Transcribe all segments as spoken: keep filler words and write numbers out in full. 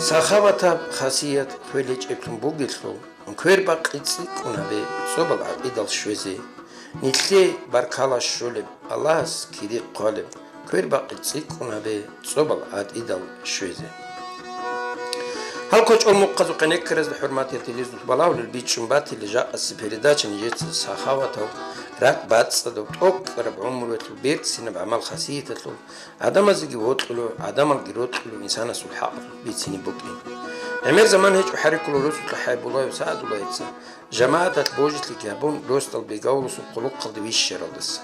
Сахаватаб хасият хвел гьечӀеблъун бугелъул, квербакъи цӀикӀкӀун гьабе цӀобал гӀакъидал щвезе. Нилъее баркала щолеб, Аллагьас кири хъвалеб, квербакъи цӀикӀкӀун гьабе цӀобал гӀакъидал щвезе. Гьал кочӀол мухъазухъе неккаразда, хӀурматиял телевизор балагьулел, бичӀчӀун батила жакъасеб передача нижеца сахаватав, ракӀбацӀцӀадав, тӀокӀкӀараб гӀумруялъул, берцинаб гӀамал-хасияталъул, гӀадамазеги вокьулев, гӀадамалги рокьулев инсанасул хӀакъалъулъ бицине букӀин. ГӀемер заман гьечӀо хӀариккула росулъа ХӀайбуллаев СагӀадуллаеца, жамагӀаталъ божилъиги гьабун, росдал бегавуласул хъулухъалде вищаралдаса.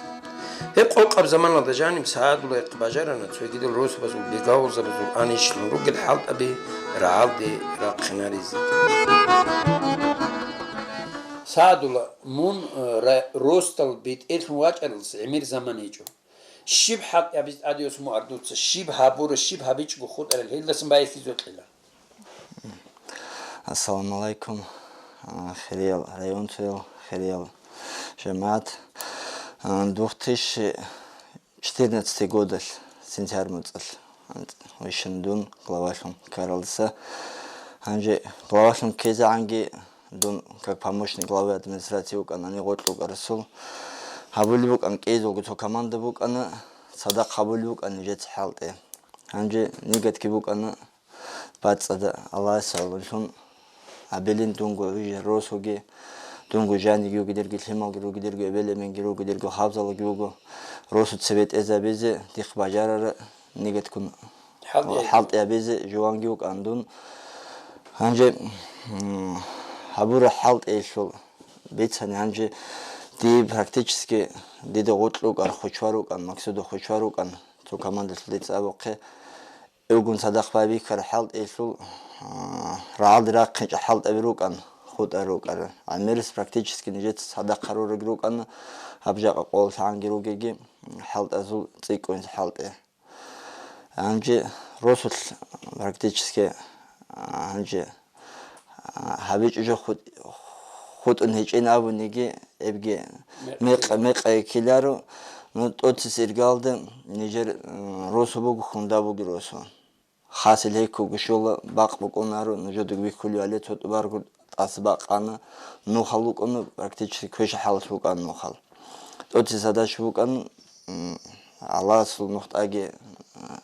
Гьеб къокъаб заманалда жаниб СагӀадуллаехъ бажарана цогидал росабазул бегавулзабазул анищилан ругел хӀалтӀаби рагӀалде рахъинаризе. СагӀадулла, мун, э, ра-, росдал бетӀерлъун вачӀаралдаса гӀемер заман гьечӀо. Щиб хӀалтӀи гьабизе тӀадиос мугӀар дуца, щиб гьабура, щиб гьабичӀого хутӀарал, гьелдасан байхьизе кьела. Ассаламу алейкум, а, хириял районцоял, хириял жамагӀат. А, две тысячи четырнадцатый годалъ, сентябрь моцӀалъ, вищана дун главалъун ккаралдаса. Гьанже главалъун ккезегӀанги дун как помощник главы администрации вукӀана, гьанир гъоркь вукӀарасул. Гьабулеб букӀан кӀиязулго цо команда букӀана, цадахъ гьабулеб букӀана нижеца хӀалтӀи. Гьанже нигатги букӀана бацӀцӀадаб, Аллагьасе гӀололъун гьабилин, дунго вижарал росуги, дунго жаниги ругидерги, лъималги ругидерго, эбел-эменги ругидерго, хабзалаги вуго, росу цебе тӀезабизе, дихъ бажарара нигатгун хӀалтӀи гьабизе жуванги вукӀан дун. Гьанже, м, гьабура хӀалтӀиялъул бицани, гьанже дие практически дида гъоркь рукӀар, Хучвар рукӀан, Максудов Хучвар рукӀан, цо командалъул дица абухъе, эвгун цадахъ байбихьараб хӀалтӀиялъул, а, рагӀалде рахъинчӀеб хӀалтӀаби рукӀан, хутӀарал рукӀарал. ГӀемерас практически нижеца цадахъ гьарурал рукӀана, гьаб жакъа къоло лъагӀанги ругеги, хӀалтӀазул цӀикӀкӀунел хӀалтӀи. Гьанже росулъ практически, а, гьанже, а, гьабичӀо жо хут-, хутӀун гьечӀин абуниги, эбги мекъ-, мекъ-, мекъи ккеларо, ну, тӀоцес иргалда нижер, м, росу буго, хунда буги росу. Хасил гьеккого щола, бакъ букӀунаро, нужедаги бихьулев гьале цо тӀубарго тӀаса бакъана, нухал вукӀуна, практически квеша хӀалалъ вукӀана нухал. ТӀоцес задача букӀана, м, Аллагьасул нухтӀаги, а,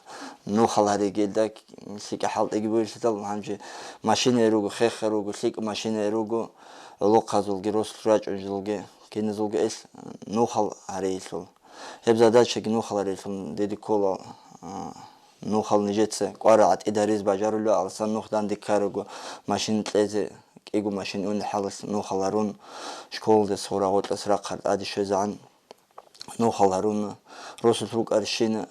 нухал гьаригелда, лъикӀа хӀалтӀиги бугелъидал, гьанже машина руго, хехе руго, лъикӀа машина руго, гӀолохъазулги, росулъ рачӀунезулги, киназулги ил нухал гьариялъул. Гьеб задачаги нухал гьариялъул диде ккола, а, нухал нижеца кӀварал гӀатӀида гьаризе бажарулев, алсан нух данде ккарабго, машина кьезе, кӀиго машина унел хӀалалъ нухал гьарун, школалдаса гъура гъоркьаса рахъараб тӀаде щвезегӀан нухал гьаруна. Росулъ рукӀарщина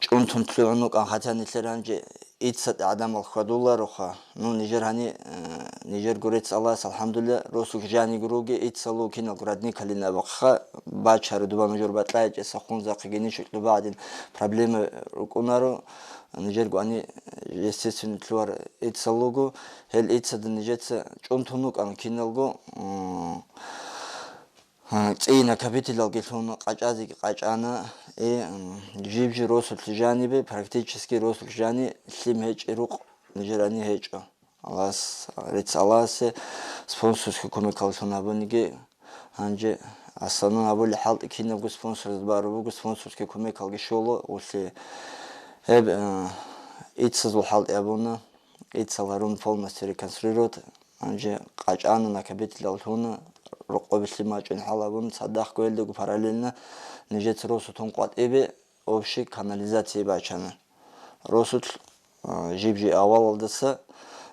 чӀунтун лъугӀун вукӀан, хотя нилъер гьанже ИтцатӀа гӀадамал хьвадулароха. Ну, нижер гьани, э, нижерго рецц Аллагьас, алхӀамдулилла, росулъ жаниги руги, ИтцалугӀ киналго родникалин абухъа, бачаро дуба нужер батӀлайчӀеса хунзахъе генищ гьикьу багӀдин проблема рукӀунаро, нижерго гьани, естественно, лъугьар ИтцалугӀ, гьел Итцадаги нижеца чӀунтун вукӀан киналго, м, А, цӀийин накопителалги лъун къачӀазеги къачӀана, э, м, жиб-жи росулъ жанибе, практически росулъ жани лъим гьечӀеб рукъ нижер гьани гьечӀо. Аллагьас, рецц Аллагьасе, спонсорский кумекаллъун гьабуниги, гьанже основном гьабулеб хӀалтӀи кинабго спонсорзаб бараб буго, спонсорский кумекалги щола улле. Гьеб, э, ИтцазулгӀ хӀалтӀи гьабуна, ИтцалугӀ гьарун полностью реконструировать, Гьанже къачӀана, накопителал лъуна, рокъобе лъим бачӀунеб хӀал гьабун, цадахъго гьелдаго параллельно нижеца росу тун къватӀибе общий канализация бачана. Росулъ, а, жиб-жи авалалдаса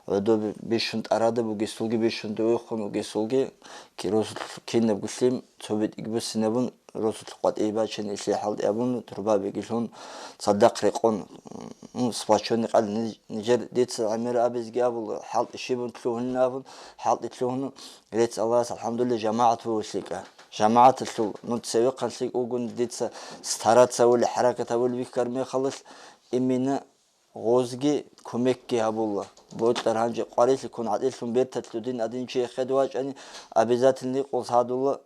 гӀодобе бищун тӀарадаб бугесулги, бищун довехун вугесулги, ки-, росулъ кинабго лъим цо бетӀиги буссинабун, росулъ къватӀибе бачана, илъе хӀалтӀи гьабун, турбабиги лъун, цадахъ рекъон, ну, сплочённый къал. Ниж-, нижер дица гӀемер абизги абула, хӀалтӀи щибун лъугьунин абун, хӀалтӀи лъугьун, рецц Аллагьас, алхӀамдулилла, жамагӀат буго лъикӀа. ЖамагӀаталъул, ну, цевехъан лъикӀ вугун дица стараться гьавули, хӀаракат гьавули бихьар мехалалъ, именно гъозги кумекги гьабула. Бокьар гьанже къварилъи ккун гӀатӀилъун берталъ дудин гьадин чи эхеде вачӀани, обязательно гьикъуз гьадула,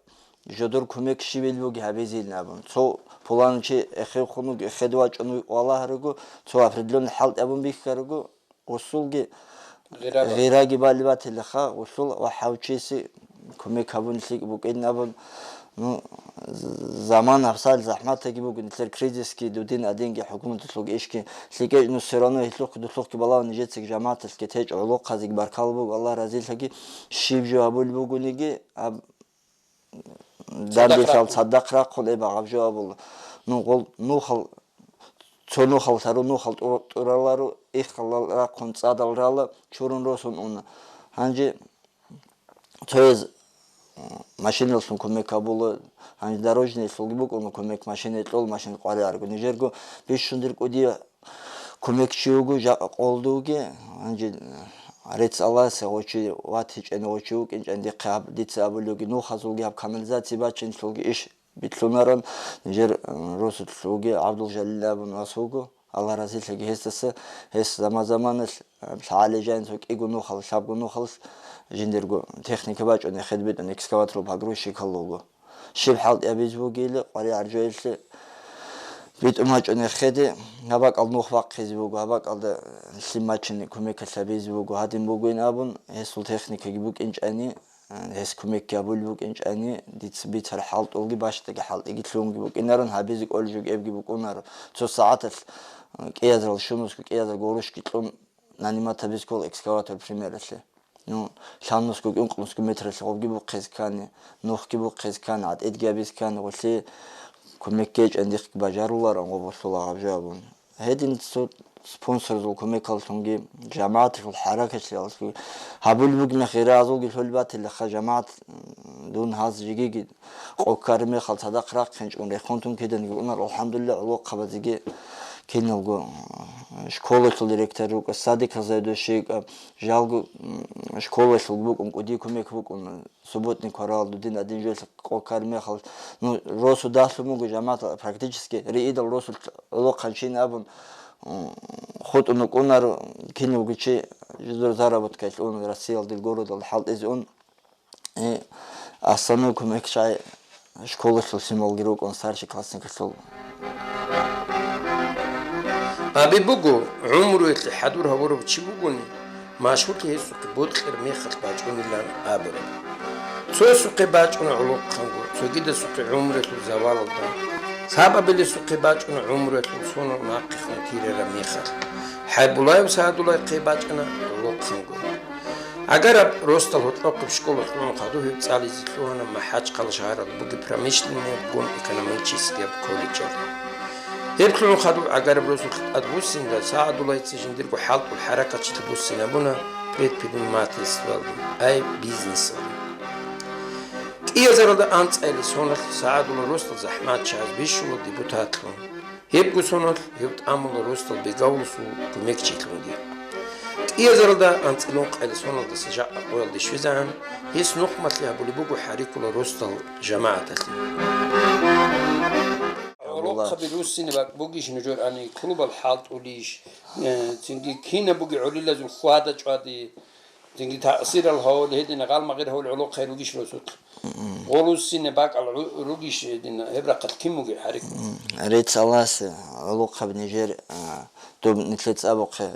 жодор кумек щибил буги гьабизилин абун. Цо пулан чи эхевхун вуго, эхеде вачӀун валагьарагу, цо определённый хӀалтӀи абун бихьарагу, Гъусулги гъираги балеб батилаха, гъусул ва хӀавчиси кумек гьабун лъикӀ букӀин абун, ну, заман гьабсал захӀматаги буго, нилъер кризисги, дудин адинги хӀукуматалъулги ишги лъикӀе, ну, все равно гьелъухъ дулъухъги балагьун нижецаги жамагӀаталъги течӀ гӀолохъазеги баркала буго, Аллагь разилъаги, щиб жо гьабулеб бугониги, аб-, Цадахъ данделъал рахъун. Цадахъ рахъун эб гьаб жо абула. Ну, гъол нухал, цо нухал лъару, нухал тӀу-, тӀуралару, иххалал рахъун цӀадал рала, чурун росун уна. Гьанже цояз, м, машиналъун кумек гьабула, гьанже дорожныйлъулги букӀуна кумек, машина кьола, машина къваригӀарго. Нижерго бищун дир кӀудияв кумекчи вуго, жакъа къолда вуги, гьанже, э, рецц Аллагьасе гъочи ватичӀен, гъочи вукӀинчӀен, дихъе гьаб-, дица абулевги, нухазулги гьаб канализация бачинлъулги иш битлъунаран, нижер, э, росулъ вуги ГӀабдулжалил абун вас вуго, Аллагь разилъаги гьесдаса, гьес заман-заманалъ, э, лъагӀалил жаниб цо кӀиго нухал, лъабго нухалъ жиндирго техника бачӀун, хед битӀун экскаваторал погрузчикал вуго. Щиб хӀалтӀи гьабизе бугебали, къваригӀараб жоялъе битӀун бачӀун эхеде, гьаб бакӀал нух бахъизе буго, гьаб бакӀалда лъим бачине кумекалъ гьабизе буго, гьадин бугин абун, гьесул техникаги букӀинчӀани, гьес кумекги гьабулеб букӀинчӀани, дица бицар хӀалтӀулги бащдаги хӀалтӀиги лъунги букӀинаран, гьабизе кӀолеб жо эбги букӀунаро. Цо сагӀаталъ кӀиазарал щунусго кӀиазар горушги кьун нанимат гьабизе ккола экскаватор примералъе. Ну, лъабнусго, кӀункънусго метралъе гъобги бухъизе ккани, нухги бухъизе ккани, гӀатӀидги гьабизе ккани, гъолъие кумекги гьечӀан дихъги бажаруларан гъоб гъолъула гьаб жо абун. Гьедин цо спонсорзул кумекаллъунги, жамагӀаталъул хӀаракатлъиялъулги гьабулеб бугеб мехалъ гъиразулги лъолеб батилаха, жамагӀат, м, дун гьаз жигиги къоккараб мехалъ цадахъ рахъинчӀун рехун тун киданиги унар, алхӀамдулиллагь, гӀолохъабазеги киналго, школалъул директор рукӀа, садикал заведующий рукӀа, жалго, м, школалъул букӀун, кӀудияв кумек букӀун, субботник кварал, дудин адин жоялъ къоккараб мехалъ, ну, росу далъун буго жамагӀат практически риидал росулъ гӀолохъанчи абун, м, хутӀун вукӀунар киналго чи, жидер заработкалъ ун, Россиялда, городалда хӀалтӀизе ун. Э, основной кумекчагӀи школалъул лъималги рукӀун, старший классникалъул. Абе буго, гӀумруялъе хӀадур гьавурав чи вугони, машгьурлъи гьесухъе бокьараб мехалъ бачӀунилан абураб. Цоясухъе бачӀуна гӀолохъанго, цогидасухъе гӀумруялъул завалалда, лъабабилесухъе бачӀуна гӀумруялъул сонал нахъехун кирараб мехалъ. ХӀайбулаев СагӀадуллахъе бачӀана гӀолохъанго. ГӀагараб росдал гьоркьохъеб школалъ лъугӀун хадуб гьев цӀализе лъугьана МахӀачхъала шагьаралда бугеб промышленныйабгун экономическияб колледжалде. Гьеб лъугӀун хадуб гӀагараб росулъ тӀадвуссиндал СагӀадуллаца жиндирго хӀалтӀул хӀаракатчилъи буссинабуна предпринимательствоялде, ай бизнесалде. КӀиазаралда анцӀила соналъ СагӀадулла росдал захӀматчагӀаз бищула депутатлъун. Гьебго соналъ гьев тӀамула росдал бегавуласул кумекчилъунги. КӀиазаралда анцӀила ункъайила соналдаса жакъа къоялде щвезегӀан, гьес нухмалъи гьабулеб буго хӀариккула росдал жамагӀаталъе. ГӀолохъаби руссине бакӀ бугищ нужер ани, клубал хӀалтӀулищ, э, цинги кинаб буги гӀолилазул хьвада-чӀвади, цинги таъсирал гьавали гьедина гъалмагъир гьавали гӀолохъай ругищ росулъ? Гъолуссине бакӀал гӀу-, ругищ гьедина, гьеб рахъалъ кин бугеб хӀариккун? Рецц Аллагьасе, гӀолохъаб нижер, а, доб нилъеца абухъе,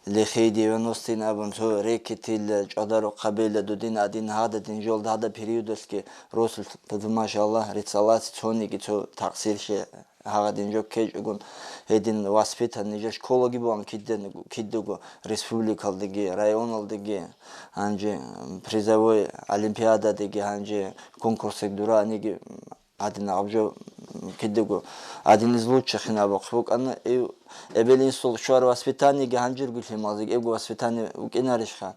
лихие девяностые абун, цо рекетила, чӀвадарухъабила, дудин адин гьададин жолда гьада периодалъги росулъ, машаллагь, рецц Аллагьасе, цониги цо такъсирлъи гьагъадин жо ккечӀогун, гьедин воспитан нижер школаги буган киден-, кидаго республикалдаги, районалдаги, гьанже призовой олимпиададеги, гьанже конкурсеги дураниги гьадин гьаб жо кидаго один из лучших ин абухъ букӀана. И эбел-инсул щвар воспитаниеги гьанжирго лъималзеги эбго воспитание вукӀинарищха?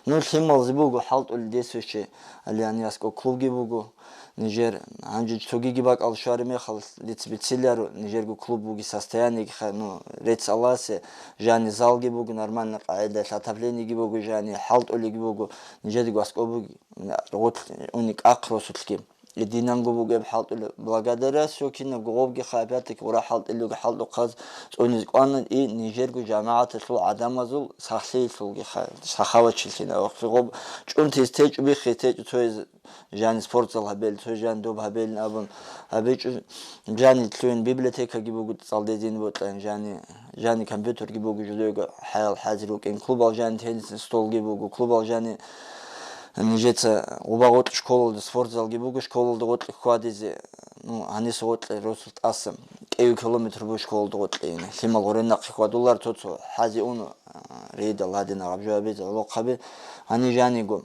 Ну, лъималзе буго хӀалтӀулел действующий Алиан Яско клубги буго. Нижер гьанже цогиги бакӀал щвараб мехалъ дица бициларо, нижерго клуб буги состояниеги ха-, ну, рецц Аллагьасе, жани залги буго, нормальный къагӀидаялъ отоплениеги буго, жани хӀалтӀулеги буго, нижедаго аскӀоб буги, гъорлъ уни кӀахъ росулъги. Гьединанго бугеб хӀалтӀулеб. Благодаря все кинабго гъобги хабиятаки гъура хӀалтӀилуги хӀалтӀухъаз цӀуниз кӀвана и нижерго жамагӀаталъул гӀадамазул сахлъиялъулгиха, сахаватчилъина. Вахъи гъоб чӀунтиз течӀо биххи течӀо цояз жани спортзал гьабел, цо жани доб гьабелин абун гьабичӀо. Жани лъугьин библиотекаги буго цӀалдезин бокьан, жани, жани компьютерги буго жидего хӀаял хӀазир рукӀин, клубал жани теннисный столги буго, клубал жани Нижеца гъуба-гъоркь школалда спортзалги буго, школалда гъоркь хьвадизе, ну, гьаниса гъоркь росулъ тӀаса кӀиго километр буго школалда гъоркь ине. Лъимал гъоренахъе хьвадулар цо-цо хӀази уну, а, рейдал гьадина гъаб жо гьабизе гӀолохъаби. Гьани жаниго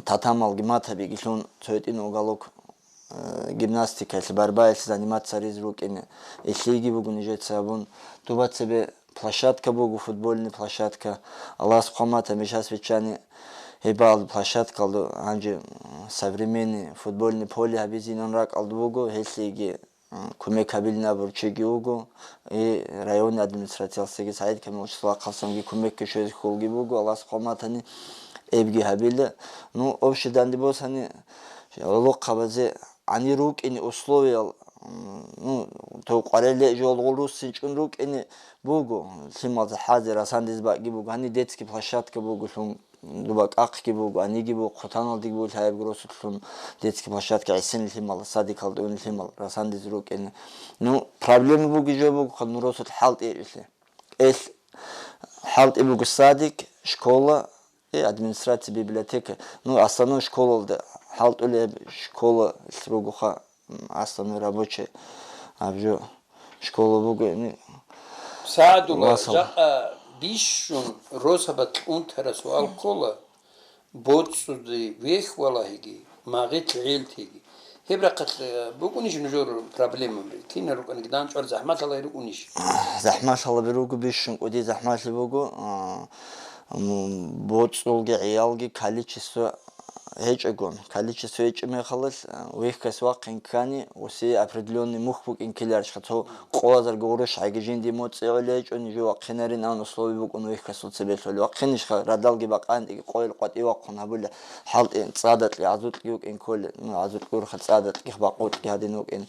татамалги матабиги лъун цо гьитӀин уголок, э, гимнастикаялъе, борьбаялъе заниматься гьаризе рукӀине. Илъиги буго нижеца абун. Дуба цебе площадка буго, футбольный площадка. Аллагьас хъвамата мешас виччани гьебал площадкалда гьанже, м, современный футбольный поле гьабизинан ракӀалда буго, гьелъиги, м, кумек гьабилин абур чиги вуго, и районный администрациялсаги СагӀид Камилович Салахъасанги кумекги щвезе хьулги буго, Аллагьас хъваматани эбги гьабила. Ну, общий данде босани, гӀолохъабазе гьанир рукӀине условиял, м, ну, то къварел ле жол гъур руссинчӀун рукӀине буго, лъималза хӀазе расандиз бакӀги буго, гьани детский площадка буго лъун, дуба кӀахъги буго, гьаниги буго, хъутаналдиги буго, лъаябги росулъ лъун детский площадка гӀисин лъимал, садикалда ун лъимал расандиз рукӀине. Ну, проблема буги жо буго, ну, росулъ хӀалтӀи гьечӀелъи. Эл хӀалтӀи буго садик, школа, Э, администрация, библиотека. Ну, основной школалда хӀалтӀулеб школа ругоха, м, основной рабочий абжо школа буго, ну, СагӀдула, васал. Жакъа бищун росабат кьунтара суал ккола, боцӀцӀуди вехь валагьиги, магъит гӀелтиги. Гьеб рахъалъ, э, букӀунищ нужер проблемаби? Кинал рукӀаниги данчӀвар захӀмалъалай рукӀунищ? ЗахӀмалъалаби руго, бищун кӀуди захӀмалъи буго. А, м, боцӀулги гӀиялги количество гьечӀогун. Количество гьечӀеб мехалъ, а, вехьас вахъин ккани, усе определённый мухь букӀин ккеларищха, цо къоязарго гъурущ гӀаги жинди моцӀигӀули гьечӀо, нижо вахъинарин абун условие букӀун вехьасул цебе лъолеб. Вахъинищха, радалги бакъанитӀиги къойил къватӀив вахъун гьабула. ХӀалтӀи цӀадакьли гӀазутӀги вукӀин кколе, ну, гӀазутӀги урха цӀадакьги, бакъулъги гьадин вукӀин.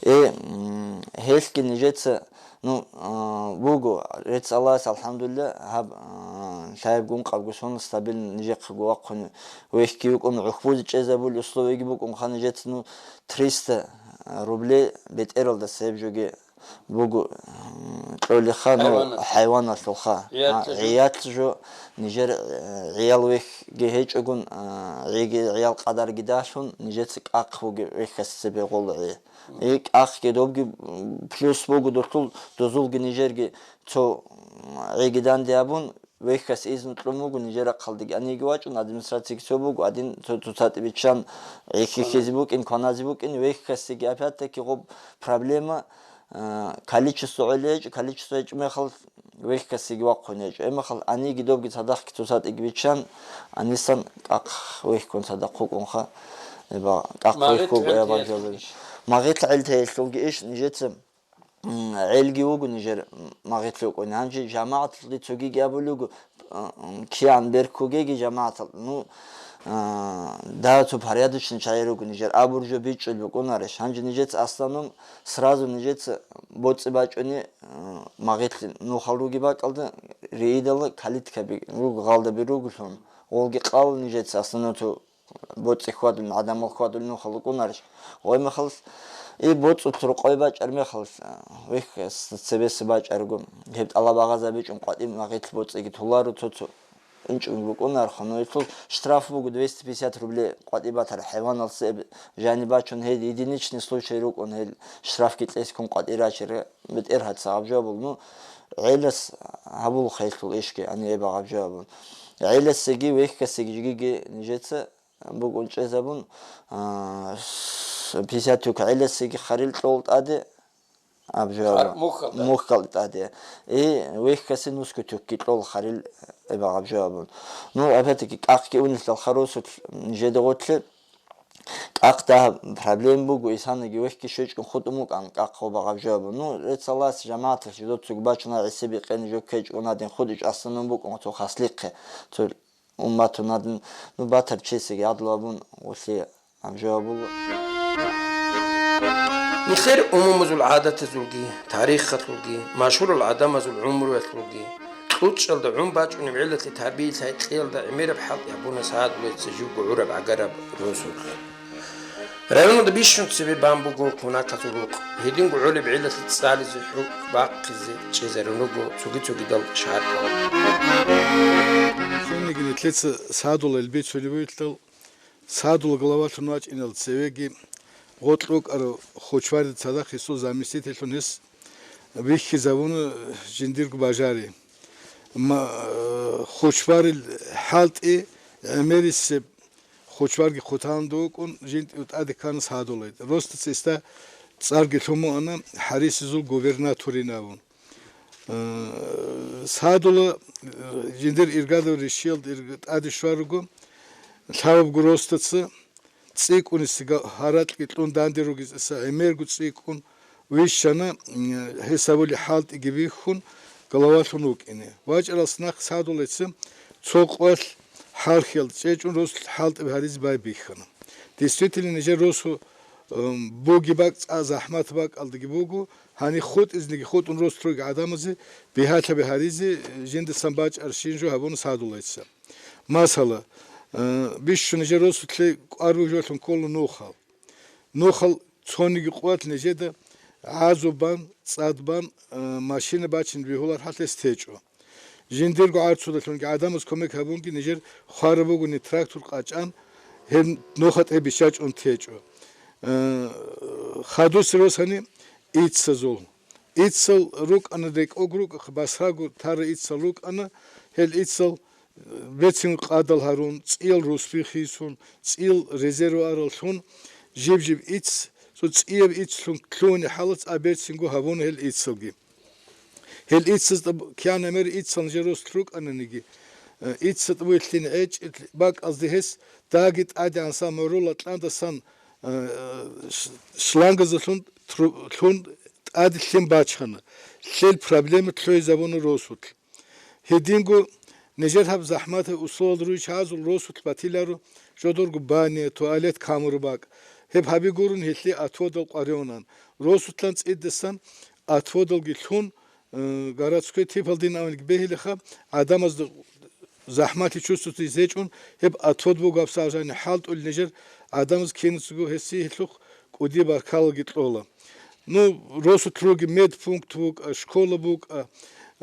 Э, м, гьелъги нижеца, ну, а, буго, рецц Аллагьас, алхӀамдулилла, гьаб, а, лъаябгун къабгусун стабильно нижехъего вахъун вехьги вукӀун, гӀухьбузе чӀезабул условиги букӀун, ха нижеца, ну, триста рублей бетӀералдаса гьеб жоги буго, м, кьолеха, ну, хӀайваналъулха. ХӀайваналъулха. ГӀиялъулха. А, гӀиялъ жо, нижер, э, гӀиял вехьги гьечӀогун, а, гӀиги, гӀиял къадарги далъун, нижеца кӀахъ буги вехьас цебе гъоло гӀи. И кӀахъги добги, м, плюс буго дулъул, дозулги нижерги цо, м, гӀиги данде абун, вехьас изну кьун буго, нижер рахъалдеги аниги вачӀун, администрациялъ цо буго, гьадин цо цоцатӀи биччан, гӀехьихьизе букӀин, кваназе букӀин, вехьасиги опять-таки гъоб проблема, а, количество гӀолей гьечӀо, количество гьечӀо мехалъ вехьасиги вахъун гьечӀо. Гьеб мехалъ аниги добги цадахъги цоцатӀиги биччан, анисан кӀахъ вехькун цадахъ вукӀунха, эба, кӀахъ вехь вуго, эба, магъит гӀелтеялъулги иш, нижеца м, гӀелги вуго нижер, м, магъитлъи вукӀун. Гьанже жамагӀаталде цогиги абулев вуго, а, м, кигӀан беркугеги жамагӀатал. Ну, а, да, цо порядочный чагӀи руго нижер, абур жо бичӀчӀулеб букӀунарищ. Гьанже нижеца асланун сразу нижеца боцӀи бачӀуни, а, магъитлъи нухал руги бакӀалда, риидала калиткаби руго, гъалдаби ругелъун. Гъолги къал нижеца асланун цо боцӀи хьвадун, гӀадамал хьвадулин нухал рукӀунарищ? Гъой мехалъ, и боцӀулъ рукъой бачӀар мехалъ, а, вехь цебеса бачӀарго, гьеб тӀалаб агъазабичӀун къватӀиб магъитлъ боцӀиги толаро цо-цо. ИнчӀун букӀунарха, ну, гьелъул штраф буго двести пятьдесят рублей къватӀиб батар хӀайваналъе, эб-, жани бачун гьел единичный случай рукӀун, гьел штрафги кьескун къватӀирачир бетӀергьаца гъаб жо абул, ну, гӀелас гьабулха гьелъул ишги, ани эба гъаб жо абун. ГӀеласеги, вехьасеги жигиги нижеца букӀун чӀезабун, а, с-, пятьдесят тюк гӀеласиги харил кьол тӀаде, аб жо абун. Мухьал тӀаде. И вехьасе нусго тюкги кьол харил, эба гъаб жо абун. Ну, опять-таки, кӀахъги унелъул харусулъ нижеда гъотлъи, кӀахъ дагьаб проблем буго, исанаги вехьги щвечӀун хутӀун вукӀан, кӀахъ гъоба гъаб жо абун. Ну, рецц Аллагьас, жамагӀаталъ жидоцаго бачуна, гӀисебикъен жо ккечӀун гьадин хутӀичӀ асланун букӀун цо хаслихъе, цо умматун гьадин, ну, батар чесиги гӀадлу абун, гъулъи Гьанже абула. Нилъер умумузул гӀадатазулги, тарихалъулги, машгьурал гӀадамазул гӀумруялъулги, кьучӀалда гӀун бачӀунеб гӀелалъе тарбиялъе гьекъиялда гӀемераб хӀалтӀи гьабуна СагӀадулайца живго гӀураб гӀагараб росулъ. Районалда бищун цебе бан буго кунаказул рукъ. Гьединго гӀолеб гӀелалъе цӀализе, хӀукъ бахъизе чӀезарун руго цоги-цогидал шагьаркалда. Цониги нилъеца СагӀадулайил бицунеб бугелъул, СагӀадул главалъун вачӀинал цевеги гъоркь рукӀарав Хочварида цадахъ гьесул заместительлъун гьес бихьизабуна жиндирго бажари. Ма-, Хочварил хӀалтӀи гӀемерисеб Хочварги хъуталда вукӀун, жинтӀив тӀаде ккана СагӀадулайда. Росдаца гьесда цӀарги лъун буана гьарисезул губернаторин абун. Э, СагӀадула, э, жиндир иргадав ришиялда ирг-, тӀаде щваруго, лъабабго росдаца цӀикӀкӀунисеги гьаракьги кьун данде ругезеса гӀемерго цӀикӀкӀун вищана, м, гьесабули хӀалтӀиги бихьун, главалъун вукӀине. ВачӀаралдаса нахъ СагӀадулайца цо къоялъ хӀархьиялда чӀечӀун росулъ хӀалтӀи гьаризе байбихьана. Действительно, нижер росу, м, бугеб бакӀ цӀа-, захӀмат бакӀалдаги буго, гьаниб хутӀизеги хутӀун росулъ ругел гӀадамазе бигьалъаби гьаризе жиндасан бачӀарабщин жо гьабуна СагӀадулайца. Масала, э, бищун нижер росулъе кӀвар бужалъун ккола нухал. Нухал цониги къоялъ нижеда гӀазу бан, цӀад бан, э, машина бачин бегьулархӀалъ гьес течӀо. Жиндирго гӀарцудалъунги гӀадамаз кумек гьабунги нижер хвараб бугони трактор къачӀан, гьеб нухалъ гьеб биччачӀун течӀо. Э, хадусе росани иццазул. Иццал рукӀана, рекӀог рукӀа, басраго тара иццал рукӀана, гьел иццал, э, берцин къадал гьарун, цӀиял русбихъ йисун, цӀиял резерв араллъун, жиб-жиб ицц, цо цӀияб иццлъун лъугьине хӀалац а берцинго гьабуна гьел иццалги. Гьел иццазда б-, киана мер иццал нижер росулъ рукӀананиги, э, иццад вуйлъин гӀечӀел бакӀалде гьес даги тӀаде анса морол атландасан, э, ш-, шлангазулъун тру-, лъун тӀаде лъим бачана. Лъел проблема лъугьизабуна росулъ. Гьединго нижер гьаб захӀматаб условиялда ругел чагӀазул росулъ батиларо жодорго баня, туалет, камеру бакӀ. Гьеб гьаби гурун гьелъие отводал къваригӀунан. Росулъан цӀидасан отводалги лъун, э, городской типалдин авнилги бегьилаха, гӀадамазда захӀмалъи чувствовать гьечӀун, гьеб отвод буго гьаб сажани хӀалтӀулел нижер гӀадамаз кинацаго гьесие гьелъухъ кӀудияб баркалаги кьола. Ну, росулъ ругел медпункт букӀа, школа букӀа,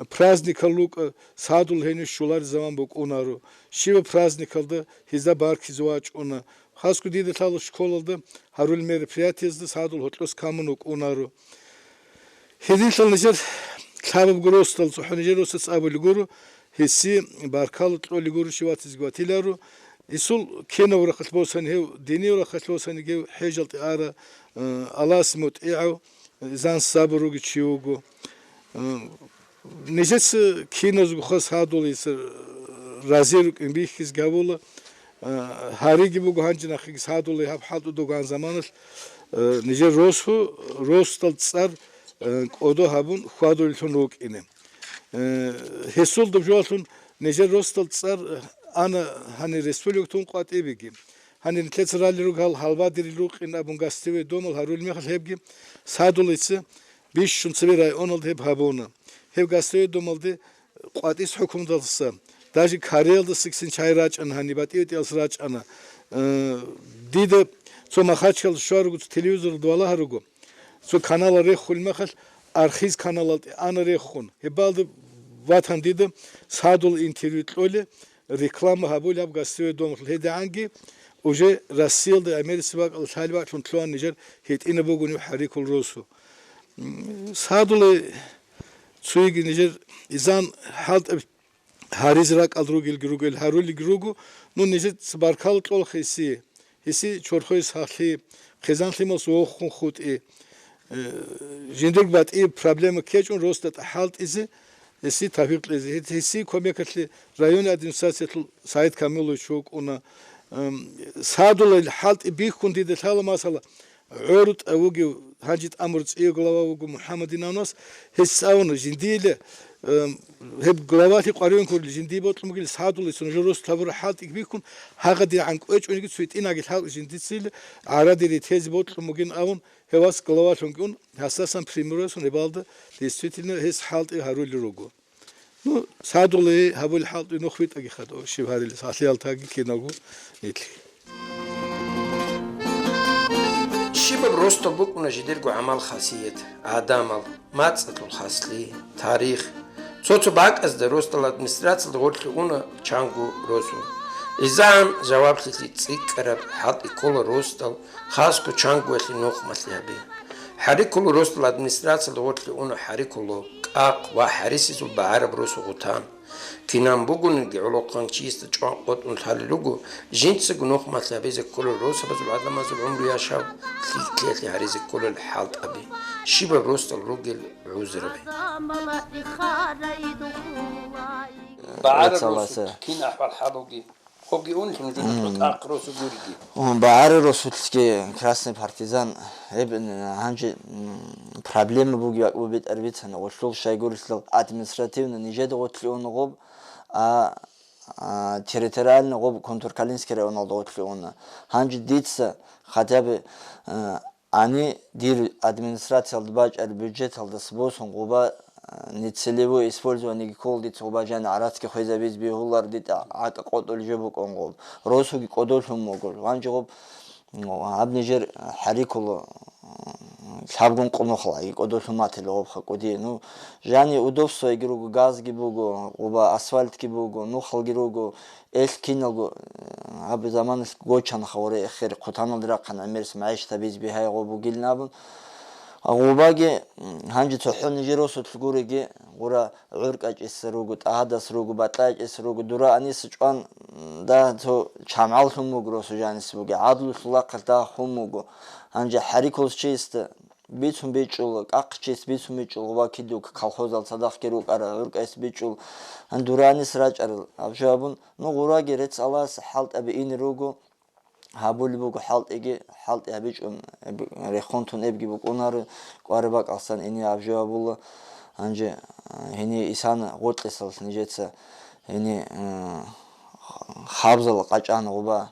праздникал рукӀа, СагӀадул гьенив щулареб заман букӀунаро. Щибаб праздникалда гьезда баркизе вачӀуна. Хасго дида лъала школалда гьарулел мероприятиязда СагӀадул гьоркьос камун вукӀунаро. Гьединлъал нижер лъабабго росдал цохӀо нижер росас абулел гуро, гьесие баркала кьолел гуро, щиватизеги ватиларо. Гьесул кинаб рахъалъ босани, гьев динияв рахъалъ босани, гьев хӀежалде ара, э, Аллагьасе мутӀигӀав, зан сабур ругев чи вуго. Э, Нижеца киназго хас гьадулайса рази рукӀин бихьизги гьабула. А, гьариги буго гьанже нахъеги гьадулай гьаб хӀалтӀуда ган заманалъ, а, нижер росу, росдал цӀар, а, кӀодо гьабун хьвадулелъун рукӀине. А, гьесул дубжуялъун нижер росдал цӀар ана гьанир республикатун къватӀибеги. Гьанир нилъеца ралли ругел гьалбадирил рукъин абун гостевой домал гьарулел мехалъ гьебги садулайца бищун цебе районалда гьеб гьабуна. Гьеб гостевой домалде къватӀис хӀукмудалдаса, даже Кореялдасаксин чай рачӀана гьаниб, батӀи-батӀиялдаса рачӀана. Э, дида цо Махачкалда щваруго, цо телевизоралда валагьаруго, цо каналал реххулеб мехалъ, архиз каналалде ана реххун. Гьебалда ватан дида садул интервью кьоле, реклама гьабулеб гостевой домалъул. ГьедигӀанги уже Россиялда, Америца бакӀалда лъалеб бакӀлъун лъугьан нижер гьитӀинаб бугониб хӀарикул росу. М, садулай цуйги нижер изан хӀалтӀаб гьариз ракӀалда ругелги ругел гьарулелги руго, ну, нижеца баркала кьолаха гьесие, гьесие чорхое сахлъи, хъизан-лъималас вохун хутӀи, э, жиндирго батӀияб проблема ккечӀун росдатӀа хӀалтӀизе, гьесие тавфикъ кьезе. Гьес-, гьесие кумекалъе районный администрациялъул Саид Камилович вукӀуна. Эм, садулай хӀалтӀи бихьун дида лъала масала, ГӀорутӀа вугев, гьанже тӀамур цӀияб глава вуго МухӀаммадин авнас, гьес цӀалуна, жиндиела Эм, гьеб главалъи къваригӀун кколел жиндие бокьун бугел, садулесун жо рос лъабураб хӀалтӀиги бихьун, гьагъадиргӀан кӀвечӀониги цо гьитӀинагил халкъ жиндицил гӀарадире тезе бокьун бугин абун, гьев вас главалъунги ун, гьасдасан примерасун гьебалда действительно гьес хӀалтӀи гьарулел руго. Ну, садуле гьабулел хӀалтӀи нух битӀаги хадур, щиб гьарилес, гьалъиял таги киналго нилъги. Щибаб росдал букӀуна жидерго гӀамал-хасият, гӀадамал, мацӀалъул хаслъи, тарих. Цо-цо бакӀазда росдал администрациялда гъорлъе уна чанго росу. ИзагӀан жаваблъилъи цӀикӀкӀараб хӀалтӀи ккола росдал, хасго чангоялъе нухмалъи гьаби. ХӀарикулу росдал администрациялда гъорлъе уна хӀарикулу, кӀахъ ва хӀарисизул багӀараб росу гъутан. Кинан бугониги гӀолохъанчиясда чӀван къотӀун лъалел руго, жинцаго нухмалъи гьабизе кколел росабазул гӀадамазул гӀумру-яшав лъикӀлъиялъе гьаризе кколел хӀалтӀаби, щибаб росдал ругел гӀузраби. БагӀараб росулъ кин ахӀвал-хӀалуги, гьоги унлъи нужеда тӀакъ росу гуриги. М, багӀараб росулъги Красный Партизан, гьеб, м, гьанже, м, проблема буги бакӀ бу бетӀер бицана, гъолъул щайгурелъул административно нижеда гъорлъе уна гъоб, а, а, территориально гъоб Контур-Калинский районалда гъорлъе уна. Гьанже дица хотя бы, а, Гьаниб дир администрациялда бачӀараб бюджеталдаса босун гъуба, а, нецелевое использованиеги ккола дица гъуба жани гӀарацги хвезабизе бегьулар дида гӀакӀа къотӀулеб жо букӀун гъоб. Росуги кӀодолъун буго. Гьанже гъоб, м, гьаб нижер хӀарикулу, м, лъабгун къунухълаги кӀодолъун матила гъобха кӀудие. Ну, жани удобствояги руго, газги буго, гъуба асфальтги буго, нухалги руго, Эл киналго, э, гьаб заманалъ гочанха гъура эхир, хъутаналда рахъан гӀемерис магӀишат гьабизе бигьаягъо бугилан абун. Гъубаги, м, гьанже цохӀо нижер росулъ гуриги, гъура гӀуркӀачӀес руго, тӀагьадас руго, батӀайчӀес руго, дура аниса чӀван, м, да, цо чамгӀаллъун буго росу жанис буги, гӀадлулъул рахъалъ дагьахун буго. Гьанже хӀарикулчиясда Бицун бичӀчӀул, кӀахъчияс бицун бичӀчӀул, гъуба кидук колхозал цадахъги рукӀара, гӀуркӀайс бичӀчӀул, гьан дуранис рачӀарал, абжо абун, ну, гъураги рецц Аллагьас хӀалтӀаби ине руго, гьабулеб буго хӀалтӀиги, хӀалтӀи гьабичӀун, эб-, рехун тун эбги букӀунаро, кӀвараб бакӀалсан ине абжо абула, гьанже, а, гьение исан гъоркьисал нижеца гьение, а, хабзал къачӀана гъуба.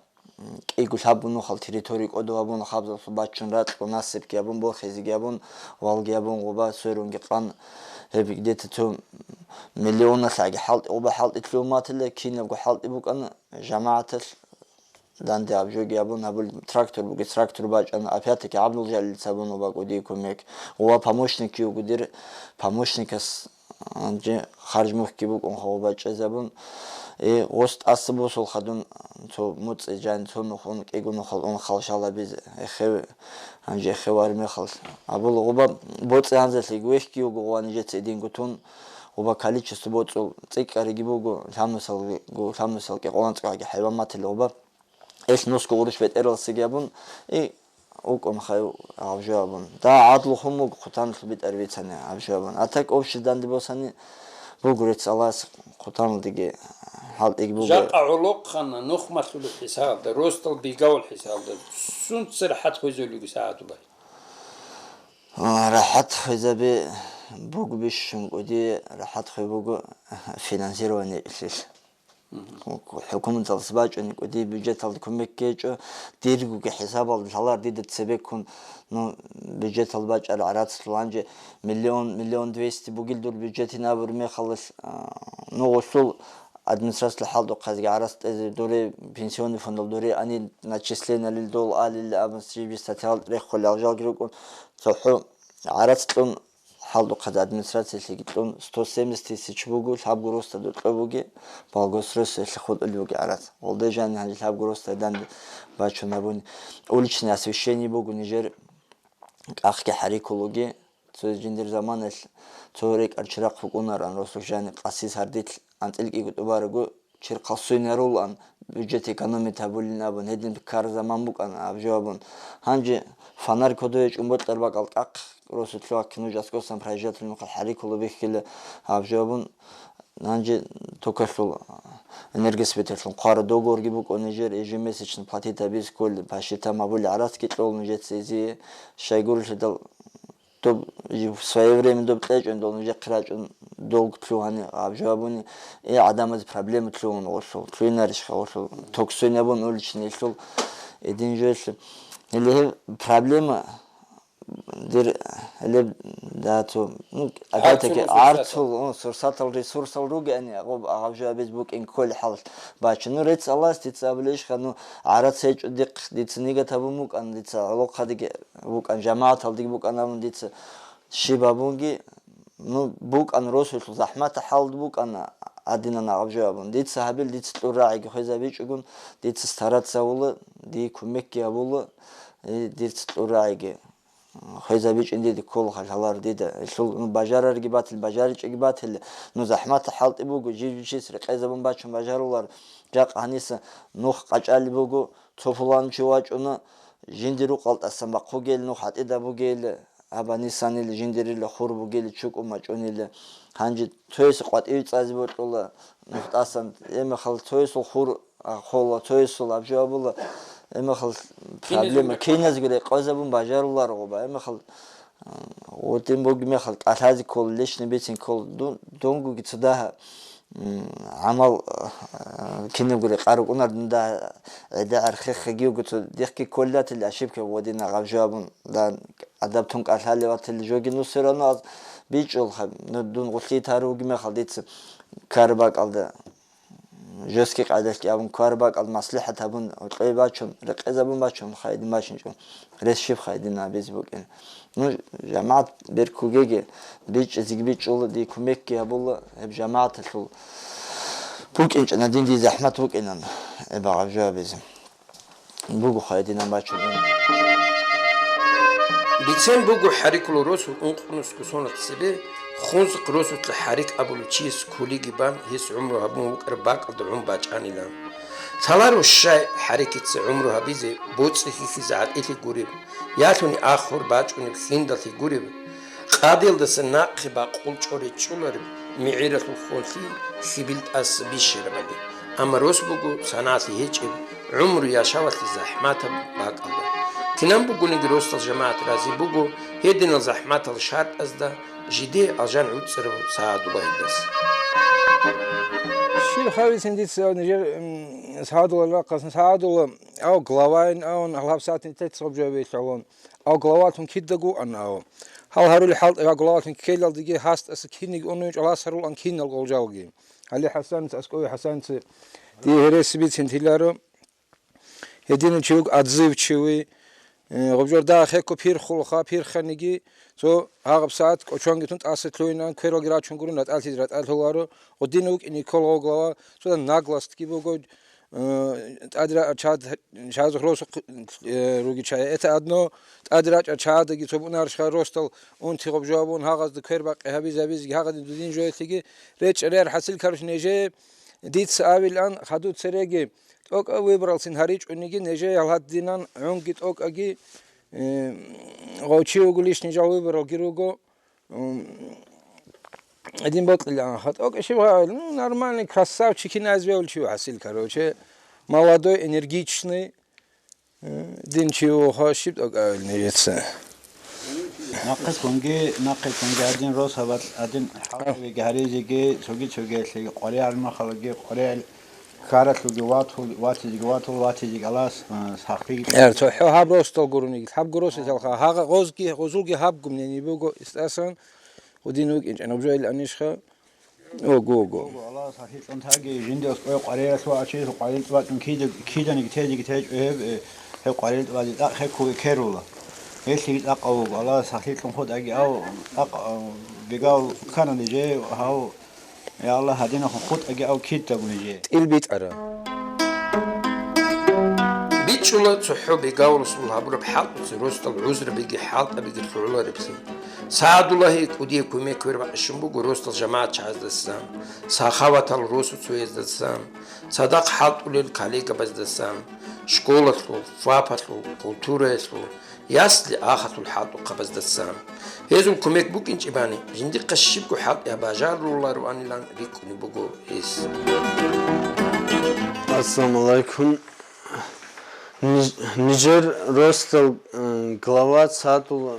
КӀиго лъабго нухал территори кӀодо гьабуна, хабзалъул баччун ракьун насибги гьабун, борхизеги гьабун, валги гьабун, гъуба сверунги къан, гьеб где-то цо миллионалъаги хӀалтӀи, гъуба хӀалтӀи лъугьун батила, кинабго хӀалтӀи букӀана жамагӀаталъ данде абжоги гьабун, гьабул трактор бугес трактор бачӀана, опять-таки гӀабдул жалилца абун гъуба кӀудияб кумек. Гъуба помощник вуго дир, помощникас Гьанже харж мухьги букӀун хаву бачӀезабун, э, гъос тӀаса босул хадун, цо муцӀи жан цо нухун кӀиго нухал ун халшал абизе эхев, гьанже эхев армехалъ. Абула гъуба боцӀи гьанзалъи вехьги вуго гъуба нижеца идинго тун, гъуба количество боцӀул цӀикӀкӀариги буго, лъабнусалги, лъабнусал кӀикъолан цӀикӀкӀаги хӀайван матила гъуба. Ил нусго гъурущ бетӀералсиги абун, и, укӀун хай гьав жо абун. Да, гӀадлу хумуг хъутаналъ битӀар бицани гьав жо абун. А так общий данде босани, бугурец Аллагьас хъутаналдеги хӀалтӀиги буго. Жакъа гӀолохъанна нухмалъулеб хӀисабалда, росдал бигавул хӀисабалда, сунца рахӀат хвезулеги сагӀатулай? А, рахӀат хвезаби бугу бищун кӀуди, рахӀат хве буго финансирование илъил. ХӀукуматалъ бачӀунеб кӀудияб бюджеталда кумекги гьечӀо, диргоги хӀисабалда лъалар дида цебеккун, ну, бюджеталда бачӀарал гӀарацлъун гьанже миллион, миллион двести бугил дур бюджетин абур мехалалъ, а, ну, гъусул администрациялъ хӀалтӀухъазги гӀарац тӀезе дуре, пенсионный фондал дуре, ани начислениялил дол алил абун жиб статьял реххулел жалги рукӀун, цохӀо гӀарац кьун, ХӀалдухъад администрациялъеги кьун сто семьдесят тысяч буго, лъабго росда докьо буги, Благоустройствоялъе хутӀулеб буги гӀарац. Гъолда жани гьанже лъабго росда данде бачун гьабуни. Уличное освещение буго нижер кӀахги хӀарикулуги. Цо жиндир заманалъ цо рекӀар чирахъ букӀунаран росулъ жани къаси сардилъ анцӀил кӀиго тӀубарого, Черхъал суйнарулаан, бюджет экономить гьабулин абун, гьедин ккараб заман букӀана аб жо абун. Гьанже фонарь кодове чӀун бокьар бакӀал кӀахъ росулъ вахъин нуж аскӀосан проезжать мухъал хӀарикулу бихьила аб жо абун. Гьанже токалъул энергосбыталъун хъвара договорги букӀун нижер, ежемесячно платить гьабиз кколеб, по счетам гьабули гӀарацги кьол нужеца изие, щайгурелъидал доб, в своё время доб кьечӀун дол, нужехъе рачӀун долг лъугьани, гьаб жо абуни, э, гӀадамазе проблема лъугьун гъолъул, лъугьинарищха гъолъул, токсойнабун улични илъул, эдин жоялъе. Или гьеб проблема, дир, гьелеб, да, цо, ну, опять-таки, гӀарцул, сурсатал, о, сурсатал, ресурсал ругеани, гъоб, гьаб жо абиз букӀин кколеб хӀал бачун. Ну, рецц Аллагьас дица абулебищха, ну, гӀарац гьечӀо дихъ, дица нигат гьабун букӀан, дица гӀолохъадеги букӀан, жамагӀаталдеги букӀан абун дица щиб гьабунги, ну, букӀан росулъ захӀматаб хӀалда букӀана, гьадинан гьаб жо абун. Дица гьабил, дица кьур рагӀиги хвезабичӀогун, дица стараться гьавула, дие кумекги гьабула, и дица кьур рагӀиги. ХвезабичӀин дида ккола, хал гьалар дида. Гьелъул, ну, бажарарги батил, бажаричӀеги батил. Ну, захӀматаб хӀалтӀи буго, жив-жив чияс рекъезабун бачун бажарулар. Жакъа гьаниса нух къачӀалеб буго, цо пулан чи вачӀуна, жиндир рукъалтӀасан бахъугел, нух гьатӀида бугел, абанисанил жиндирила хур бугел, чукӀун мачӀунила. Гьанже цоясе къватӀив цӀазе бокьула, нух тӀасан, эмехал цоясул хур а, хола, цоясул аб жо абула, эмехал проблема, киназго рекъезабун бажаруларгъуба, эмехал, а, гъутӀин буги мехал кӀалъазе ккола, личный бицин ккола, дун, дунгоги цо дагьа, м, гӀамал, а, кинабго рекъа рукӀунар, дун дагьа гӀеда гӀерхе хагивго цо дихъги кколатил, ошибка гъодина гъаб жо абун, дан адаб тун кӀалъалеватил жоги, ну, все равно аз бичӀчӀулха, ну, дун гъулъи тару вуги мехал дица ккараб бакӀалда. Жесткий къайдалъги абун, ккараб бакӀал маслихӀат гьабун, гьоркьое бачун, рекъезабун бачун, хайдин бачинчӀо, рес щиб хайдин абизе букӀин. Ну, жамагӀат беркугеги, бичӀчӀизеги бичӀчӀула, дие кумекги гьабула, гьеб жамагӀаталъул букӀинчӀана дин, дие захӀмат букӀинан, гьеб гьаб жо абизе. Буго хайдинан бачун. Бицен буго ХӀарикул росул ункънусго соналъ цебе, Хунзахъ росулъа ХӀарик абулев чияс кулиги бан, гьес гӀумру гьабун вукӀараб бакӀалда гӀун бачӀанилан. Лъаларо щай ХӀарикица гӀумру гьабизе, боцӀи хьихьизе гӀатӀилъи гуреб, ялъуни ахур бачӀунеб хьиндалъи гуреб, къадиялдаса нахъе бакъул чӀоричӀолареб мигӀиралъул хьонлъи лъибил тӀаса бищарабали. Амма рос буго санагӀалъи гьечӀеб, гӀумру яшавалъе захӀматаб бакӀалда. Кинаб бугониги росдал жамагӀат рази буго гьединал захӀматал шартӀазда, жиде алжан гӀуцӀарав СагӀадуллагьидас. Щиб хависин дица нижер, м, СагӀадулла рахъасан, СагӀадулла, ав главаин авун, гьалаб сагӀатин теццаб жо вилълъун, ав главалъун кидаго вукӀана ав. Гьал гьарулел хӀалтӀи ва главалъун ккелалдеги гьасдаса кинниги унуй чӀалас гьарулаан кинал гъолжалги. Гьале ХӀасанца, аскӀове ХӀасанца дие гьереси бицин тиларо. Гьединав чи вуго, отзывчивый. Э, гъубжор дагьа хекко пирхулха, пирханиги, цо гьагъаб сагӀат кӀочонгитун тӀаса лъугьинан, квералги рачун гурун, ратӀалъизе ратӀалъуларо. Гъудин вукӀине ккола гъо глава, цо наглостги буго, э, тӀадра-, чад-, чазухъ росухъ, э, руги чая. Это одно, тӀадрачӀа чадаги цо бунаршха росдал унти гъубжо абун, гьагъазда квер бакъи гьабиз-гьабизги, гьагъадин дудин жоялъеги речӀчӀарияр хӀасил каруш нежее дица авилан хадуцереги, тӀокӀав выбралцин гьаричӀониги, нежее гьалгьадинан гӀунги тӀокӀаги, э, гъов чи вуго лишний жал выбралги руго, м, гьедин бокьилаанха. ТӀокӀа щиб гьавил? Ну, нормальный, красавчик, киназбевлчи хӀасил, короче. Молодой, энергичный, э, дин чи вуго, щиб тӀокӀавил нижеца. Нахъе кунги, нахъе кунги гьадин росабал, гьадин хӀалтӀиги гьаризеги, цоги-цогиялъеги, къваригӀел махалаги, къваригӀел ккаралъуги ватул, ватизеги ватул, ватизеги Аллагьас, а, сахлъиги. Яр, цо хӀо гьаб росдал гурони, гьаб гуросилъалха, гьагъа гъозги, гъозулги гьаб гумнени буго, истасан, гъудин вукӀинчӀ, набжоил анишха. Ого, ого. Ого, Аллагьас сахлъиклъун таги, жиндиос къой къваригӀелъул ачиялъул къварилтӀ бачӀун кида-, киданиги тезеги течӀо гьеб, э, гьеб къварилтӀ базе тӀакъ хеккуги керула. Гьелъиги тӀакъав вуго, Аллагьас сахлъиклъун хутӀаги ав, тӀакъ, а, бегав ккана нижее гьав, я Аллагь, гьадинахун хутӀаги ав кидаго нижее. ТӀил битӀара. БичӀчӀула цохӀо бегавуласул гьабураб хӀалтӀуца росдал гӀузрабиги хӀалтӀабиги лъугӀулареблъи. СагӀадуллагьи кӀудияб кумек квербакъищун буго росдал жамагӀат чагӀаздасан, сахаватал росуцояздасан, цадахъ хӀалтӀулел коллегабаздасан, школалъул, ФАПалъул, культураялъул, ясли-ахалъул хӀалтӀухъабаздасан. Гьезул кумек букӀинчӀебани, жиндихъа щибго хӀалтӀи гьаб бажарулароанилан рикӀкӀунеб буго гьес. Ассаламу алейкум. Ниж-, нижер росдал, э, глава СагӀадулла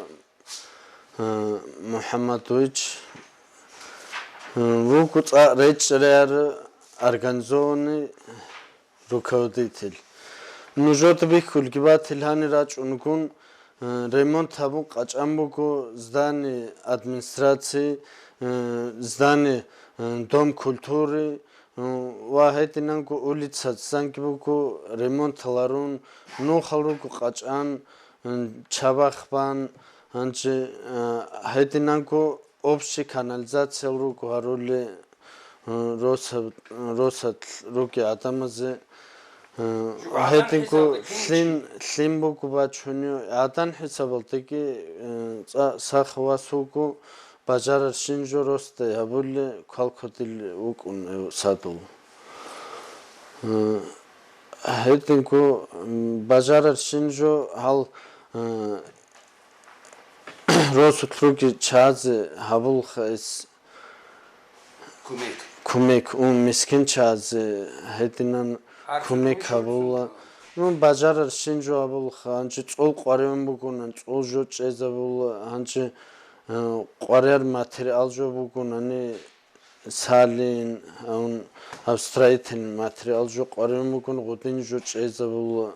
э, МухӀаммадович, э, вуго цӀакъ речӀчӀарай организованный руководитель. Нужеда бихьулги батил, гьанир рачӀунгун, э, ремонт гьабун къачӀан буго здание администрации, э, здание, э, Дом культуры, э, ва гьединанго улицаца цинги буго ремонт гьарун, нухал руго къачӀан, э, чабахъ бан, гьанже, э, гьединанго общий канализациял руго гьарули, э, росаб-, росаб руги гӀадамазе, э, гьединго лъим, лъим буго бачунев, гӀадан хӀисабалдаги, э, цӀа-, сах вас вуго, бажарарщин жо росдай гьабули квалквадил вукӀун гьев Садул. Э, гьединго, м, бажарарщин жо гьал, э, росулъ руги чазе гьабулха эс кумек. Кумек, ун мискин чазе гьединан кумек гьабула. Ну, бажарарщин жо гьабулха, гьанже цӀул къваригӀун бугонан, цӀул жо чӀезабула, гьанже, э, къваригӀар материал жо бугонани, салин, гьавун, гьаб строительный материал жо къваригӀун бугон, гъудин жо чӀезабула.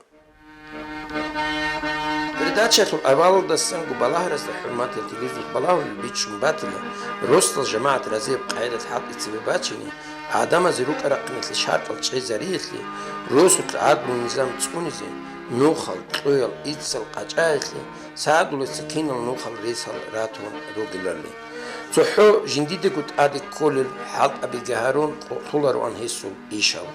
Передачаялъул авалалдасанго балагьарасда, хӀурматал телевизор балагьулел бичӀчӀун батила, росдал жамагӀат разияб къагӀидалъ хӀалтӀи цебе бачине, гӀадамазе рукӀа-рахъиналъе шартӀал чӀезариялъе, росулъ гӀадлу-низам цӀунизе, нухал, кьуял, иццал къачӀаялъе, Сагьадулица кинал нухал ресал ратун ругелали. ЦохӀо жиндидаго тӀаде кколел хӀалтӀабиги гьарун къокълъулароан гьесул ишал.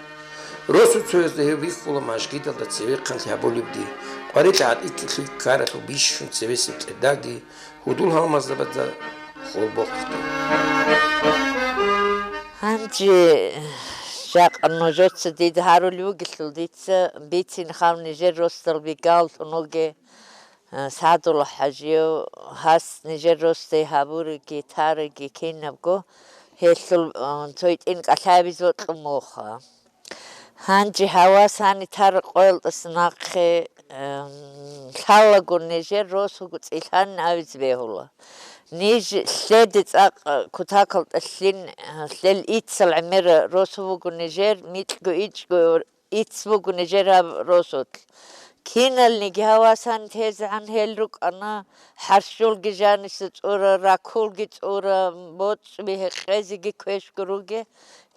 Росу цоязда гьев бихьула мажгидалда цевехъанлъи гьабулебги, къварилъи гӀатӀикьлъи ккаралъул бищун цевесеб кьердаги, гьудул-гьалмагъзабазда холбохъги. Гьанже жакъа нужеца дида гьарулев вугелъул, дица бицин хав нижер росдал бигаллъун вуге, э, Садула ХӀажияв, гьас нижер росдей гьабуриги, тариги кинабго, гьелъул, э, цо гьитӀин кӀалъаябизе бокьун бугоха. Гьанже гьавасани тар къоялдаса нахъе, эм, лъалаго нижер росуго цӀилъан авизе бегьула. Ниж лъеде цӀакъ кутакалда лъин, лъел иццал гӀемер росу вуго нижер, микьго ичӀго ицц буго нижер гьаб росулъ. Киналниги гьавасан тезегӀан гьел рукӀана, хӀарщулги жаниса цӀура, ракулги цӀура, боцӀуби гьекъезеги квешго руге,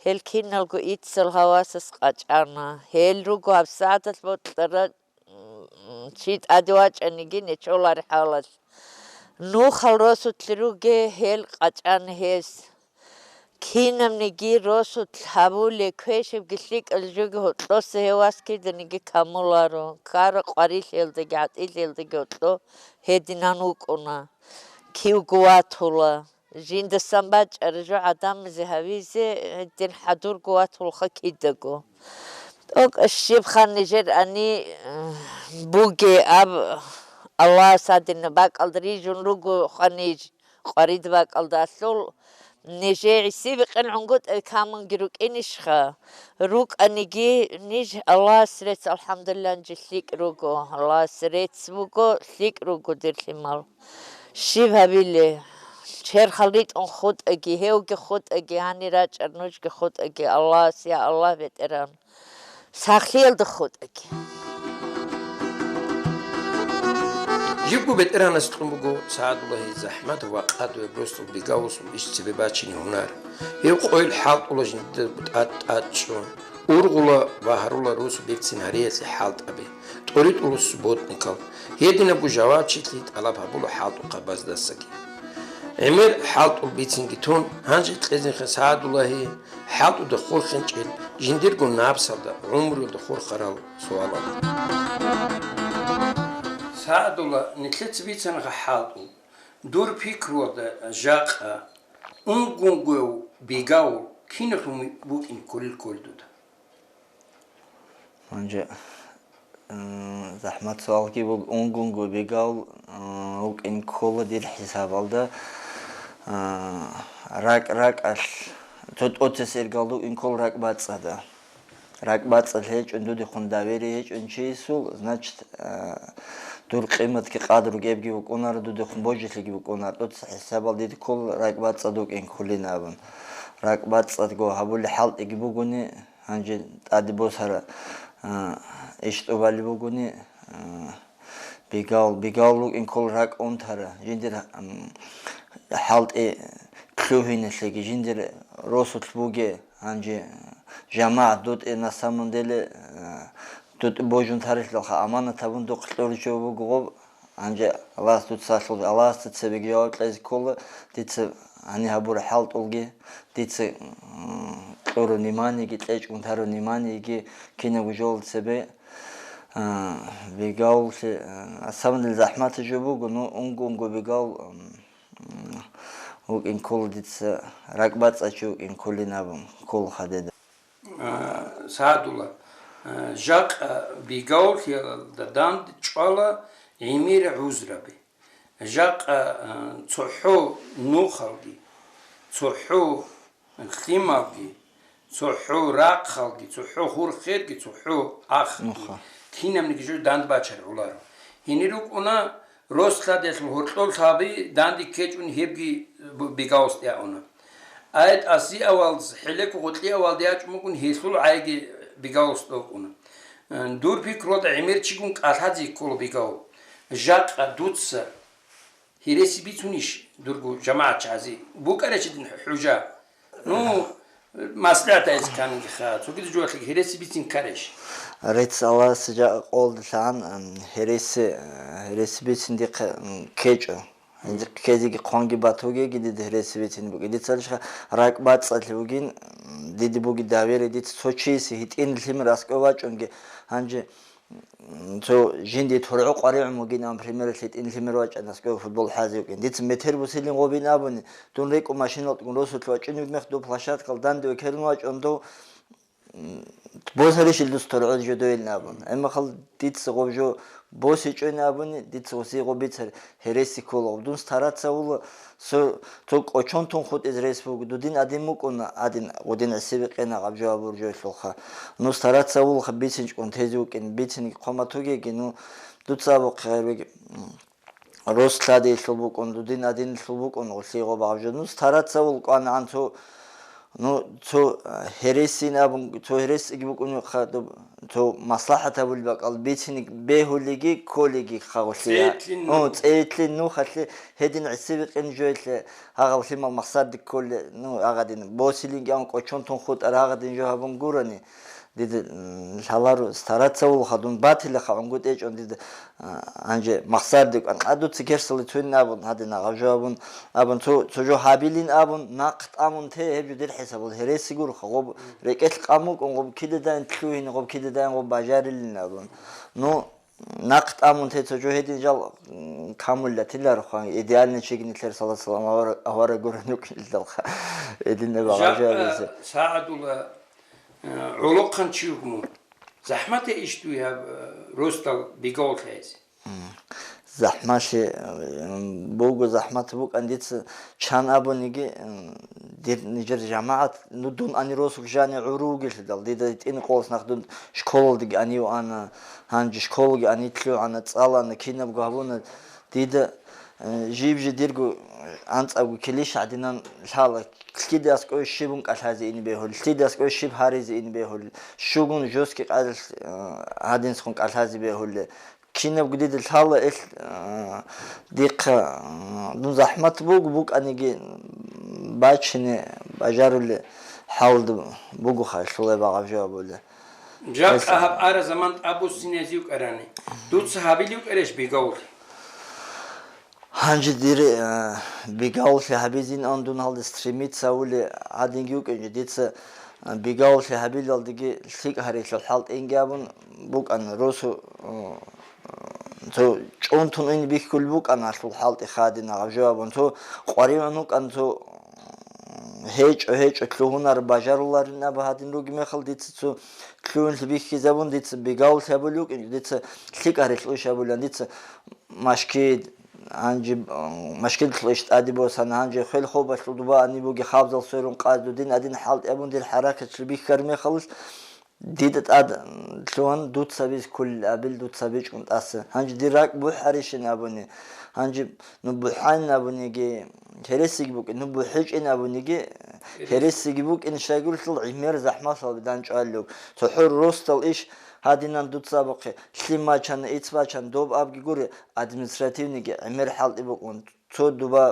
гьел киналго иццал гьавасас къачӀана. Гьел руго гьабсагӀаталъ бокьара, м, чи тӀаде вачӀаниги нечолари хӀалалъ. Нухал росулъ руге гьел къачӀана гьес. Кинабниги росулъ гьабулеб квешабги лъикӀал жоги гьоркьоса гьев вас киданиги камуларо, ккара къварилъиялдаги гӀатӀилъиялдаги гьоркьо гьединан вукӀуна. Кивго ватула. Жиндасан бачӀараб жо гӀадамазе гьавизе, гьедин хӀадурго ватулха кидаго. ТӀокӀаб щибха нижер ани, э, буге аб, Аллагьас гьадин бакӀалда рижун ругоха ниж. Къварид бакӀалдалъул нижее гӀисибикъин гӀунгутӀи камунги рукӀинищха? РукӀаниги ниж Аллагьас рецц, алхӀамдулиллагь, ниж лъикӀ руго. Аллагьас рецц буго, лъикӀ руго, дир лъимал. Щиб гьабиле? Черхал ритӀун хутӀаги, гьевги хутӀаги, гьанир рачӀар нужги хутӀаги, Аллагьас, я Аллагь, БетӀергьан. Сахлъиялда хутӀаги. Жибго БетӀергьанас кьун буго Сагьадуллагьил захӀмат ва къадуяб росдал бигавусул иш цебе бачине гьунар. Гьев къойил хӀалтӀула жиндида тӀад-тӀад чӀун. Ургъула ва гьарула росу берцин гьариялъе хӀалтӀаби. ТӀоритӀула субботникал. Гьединабго жавабчилъи тӀалаб гьабула хӀалтӀухъабаздасаги. ГӀемер хӀалтӀул бицинги тун, гьанже кьезинха Сагьадуллагьи хӀалтӀуда хурхинчӀел, жиндирго напсалда, гӀумруялда хурхарал суалал. Сагьадулла, нилъеца бицанха хӀалтӀу. Дур пикруялда жакъа, унгунгуяв бигавул киналъун букӀин кколел кколдуда? Гьанже, м, захӀмат суалги буго, унгунго бигал, м, вукӀин ккола дир хӀисабалда, м, ракӀ-ракӀалъ, цо тӀоцес иргал вукӀин ккола ракӀ бацӀцӀада. РакӀбацӀцӀад гьечӀун дудехун доверие гьечӀун чиясул, значит, а, дур къиматги къадру гебги букӀунаро, дудехун божилъиги букӀунаро. ТӀоца хӀисабал дида ккола ракӀбацӀцӀад вукӀин кколин абун. РакӀбацӀцӀадго гьабулеб хӀалтӀиги бугони, гьанже тӀаде босара, а, иш тӀубали бугони, а, бигал, бигал вукӀин ккола ракӀ унтара, жиндир, ам, хӀалтӀи лъугьиналъеги, жиндир росулъ буге, гьанже жамагӀат дутӀе, на самом деле, а, дутӀе божун тарихӀлъалха аманат гьабун духъ кьуричев вуго гъоб, гьанже Аллагьас дуца лъугьи-, Аллагьасда цебеги жаваб кьезе ккола, дица гьаниб гьабураб хӀалтӀулги, дица, м, кьураб вниманиеги, кьечӀ унтараб вниманиеги кинабго жоялда цебе, а, бигавлъи, а, асамалил захӀматаб жо буго, ну, унго-унго бигав, м, вукӀин ккола дица, ракӀбацӀцӀад чи вукӀин кколин абун ккола хадеда. А, Сагьадулла, а, жакъа бигавлъиялда данде чӀвала гӀемер гӀузраби. Жакъа, а, цохӀо нухалги, цохӀо лъималги, цохӀо рахъалги, цохӀо хурхерги, цохӀо ахги, нуха, кинабниги жо данде бачаргӀуларо. Гьенир рукӀуна рос-лъадиялъул гьоркьоб лъаби данде ккечӀун гьебги бу-, бигавулъ тӀагӀуна. Ай тӀасиавалз хӀелеко гъоркьиавалде ячӀун бугун гьелъул гӀайги бигавулъ тӀокӀуна. Дур пикруялда гӀемер чигун кӀалъазе ккола бигавул. Жакъа дуца гьереси бицунищ дурго жамагӀатчагӀазе? БукӀарищ гьедин хӀужа? Ну, маслигӀат гьайзе каниги ха, цогидаб жоялъеги гьереси бицин ккарищ? Рецц Аллагьасе жакъа къолдалъан, ам, гьереси, гьереси бицин дихъе, м, ккечӀо. Гьанже ккезеги хъванги батугеги дида гьереси бицин бугин. Дица лъиха ракӀбацӀцӀалъи бугин, дида буги доверие дица цо чиясе гьитӀин лъимер аскӀов вачӀунги. Гьанже, м, цо жинди тургӀу къваригӀун бугин, например, гьитӀин лъимер вачӀан аскӀов футбол хӀазе вукӀин. Дица метер бусилин гъобин абуни, дун рекӀун машиналдгун росулъ вачӀин вугмех дов площадкал данде векерун вачӀун дов, м, босарищ ил дус торгӀел жо дойилин абун. Амма хал дица гъоб жо босичӀойин абуни, дица гъуси гъоб бицар гьереси ккола. Гъоб дун стараться вула, со-, цо кӀочон тун хутӀиз рес буго, дудин адин мукӀуна, адин гъудин гӀиси бикъина гъаб жо абур жойлъулха. Ну, стараться вулха бицинчӀкӀун тезе вукӀин, бицинги хъвамат вугеги, ну, дуца абухъе гъайрвеги, м, рос-лъадиялъул букӀун, дудин адинлъул букӀун, гъулъи гъоб гъаб жо. Ну, стараться вул кӀванагӀан цо, ну, цо, а, гьересин абун, цо гьересиги букӀунухъа доб, цо маслахӀат гьабулеб бакӀал бицин бегьулиги, кколиги хъа гъулъи. ЦӀейлъин ну. О, цӀейлъин ну, халли гьедин гӀиси бикъин жоялъе, гьагъав лъимал махсарди кколе, ну, гьагъадин босилинги абун кӀочон тун хутӀар гьагъадин жо гьабун гурани. Дида, м, лъаларо стараться вулха, дун батилаха гӀунгутӀечӀун дида, а, гьанже махсар декӀан. А дуца керсали цойин абун, гьадин агъаб жо абун, абун цо, цо жо гьабилин абун, нахъ тӀамун те, гьеб жо дир хӀисабал гьереси гурха, гъоб рекӀелъ къам вукӀун, гъоб кидадай лъугьин, гъоб кидадай гъоб бажарилин абун. Ну, нахъ тӀамун те цо жо гьедин жал, м, камулла тиларха, идеальный чигни лъер салат салам авара, авара гуран вукӀин илдалха. Эдин небагъа жо абизе. Сагьадула, Э, гӀолохъанчи вуго мун. ЗахӀмат гьечӀищ дуе гьаб, э, росдал бигавулъ гьайзе? М. ЗахӀмалъи, э, буго, захӀмат букӀан дица чан абуниги, м, дир нижер жамагӀат, ну, дун ани росулъ жани гӀуру вугелъидал, дида гьитӀин къолас нах дун школалдеги ани вуана, гьанже школаги ани лъугӀана, цӀалана, кинабго гьабуна. Дида, э, жиб-жи дирго анцӀабго килищ гӀадинан лъала, лъиде аскӀове щибун кӀалъазе ине бегьулел, лъиде аскӀове щиб гьаризе ине бегьулел, щугун жёсткий къайдалъ, э, гьадинсхун кӀалъазе бегьулел. Кинабго дида лъала ил, э, дихъа, э, дун захӀмат буго, букӀаниги бачине бажарулел хӀалда бугоха лъулеб гьаб жо абулел. Жакъа гьаб ара заман тӀабуссиназив кӀарани, дуца гьабилив кӀараш бигавулъ? Гьанже дир, э, бигавулъи гьабизин ан дун гьалда стремиться авуле гьадинги вукӀинчӀо, дица, э, бигавулъи гьабилалдеги лъикӀ гьарилъул хӀалтӀинги абун букӀан, росу, э, цо чӀунтун ин бихьулеб букӀан алъул хӀалтӀи хадина гьаб жо абун, цо къваригӀун вукӀан, цо гьечӀо-гьечӀо лъугьунар бажаруларин аб гьадин руги мехал, дица цо лъугьунлъи бихьизабун, дица бигавулъи гьабулев вукӀин, дица лъикӀ гьарилъ уш гьабулан, дица машкид, гьанже, м, машкидлъ иш тӀаде босана, гьанже хвел хобалъул дуба ани буги хабзал сверун къаз дудин адин хӀалтӀи абун дир хӀаракатлъи бихьар мехалъ, дида тӀад лъугьан, дуца бис кколин абил, дуца бичӀчӀун тӀаса. Гьанже дир ракӀ бухӀарищин абуни. Гьанже, ну, бухӀанин абуниги, гьересиги букӀин, ну, бухӀичӀин абуниги, гьересиги букӀин, щайгурелъул гӀемер захӀмалъалги данчӀвалев. ЦохӀо росдал иш гьадинан дуца абухъе, лъим бачана, ицц бачана, доб абги гури, административныйги гӀемер хӀалтӀи букӀун. Цо дуба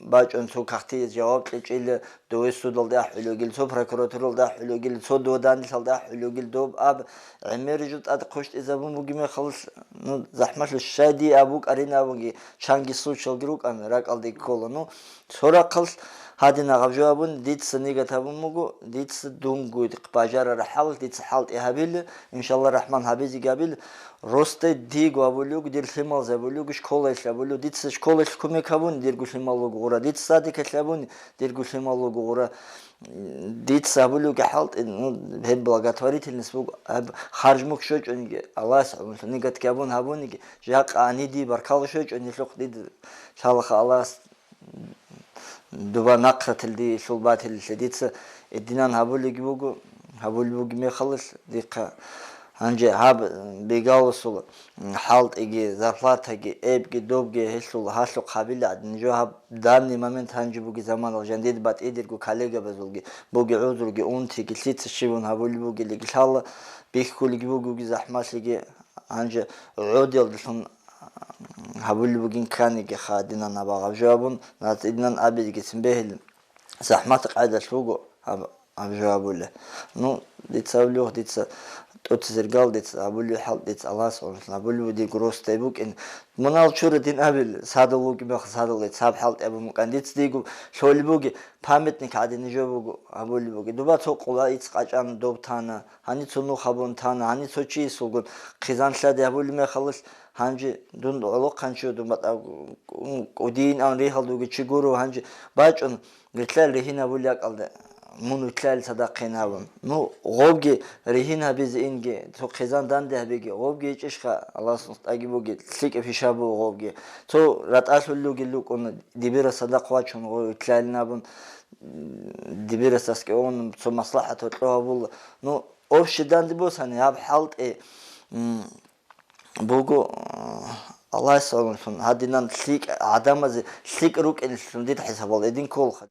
бачӀун, цо кагъти жаваб кьечӀила, дове судалде ахӀулев гил, цо прокуратуралде ахӀулев гил, цо дова данделъалде ахӀулев гил, доб аб гӀемер жо тӀад хъущтӀизабун бугеб мехалъ, ну, захӀмалъи щай дие абу кӀарин абуги, чанги случаялги рукӀана, ракӀалде ккола. Ну, цо рахъалъ гьадинаб гьаб жо абун, дица нигат гьабун буго, дица дун гуй бажарараб хӀал, дица хӀалтӀи гьабила, иншалла рахман, гьабизеги гьабила. Росдал диего абулев вуго, дир лъималазе абулев вуго, школаялъ абулев вуго, дица школаялъ кумек гьабуни, дирго лъимал вуго гъура, дица садикалъ абуни, дирго лъимал вуго гъура. Дица абулев вуго хӀалтӀи, ну, гьеб благотворительность буго, гьеб харж-мухь щвечӀониги, Аллагьас гӀумру нигатги гьабун гьабуниги, жакъа гьаниб дие баркала щвечӀо, нилъухъ дида лъалаха Аллагьас дуба нахъратил диелъул батилилъе дица гьединан гьабулебги буго, гьабулеб бугеб мехалъ дихъа. Гьанже гьаб бегавулсул хӀалтӀиги, зарплатаги, эбги, добги гьелъул гьалъухъ гьабила гӀадин, жо гьаб данный момент гьанже бугеб заманалъ жандир батӀи дирго коллегабазулги бугеб гӀузруги, унтиги, лъица щибун гьабулеб бугелги, лъала бихьулебги бугоги захӀмалъиги, гьанже гӀодиялдалъун гьабулеб бугин кканиги ха динан абагъаб жо абун, нацӀидинан абизегицин бегьил захӀмат къайдалъ буго гьаб, гьаб жо абулеб. Ну, дица абулев, дица тӀоцезергал, дица абулев хӀал, дица Аллагьас гӀололъун абулев, дирго росдай букӀин. Мунал чура дин абил, садул вукӀин баха садул, дица гьаб хӀалтӀи абун букӀан. Дица диго лъолеб буги, памятник гӀадин жо буго, абулеб буги. Дуба цо къула ицц къачӀан доб тана, гьани цо нух абун тана, гьани цо чиясулгун хъизан лъади гьабулеб мехалъ, гьанже дун гӀолохъанчи вуго, дун батӀа кӀудиин ан ригьалда вугев чи гуро, гьанже бачӀун, вилълъайил ригьин гьабулеб бакӀалда, мун вилълъайил цадахъ гьин гьабун. Ну, гъобги ригьин гьабизе инги, цо хъизан данде гьабиги, гъобги гьечӀищха, Аллагьас нухтӀаги буги, лъикӀаб хӀишаб буго гъобги. Цо ратӀалъулев вугин лукӀун, дибирас цадахъ вачун, гъов вилълъайилин абун, дибирас аскӀовун, цо маслахӀат гьоркьов гьабула. Ну, общий данде босани, гьаб хӀалтӀи, м, буго, а, Аллагьас гӀололъун, гьадинан лъикӀ гӀадамазе лъикӀ рукӀинелъун дида хӀисабал гьедин кколха.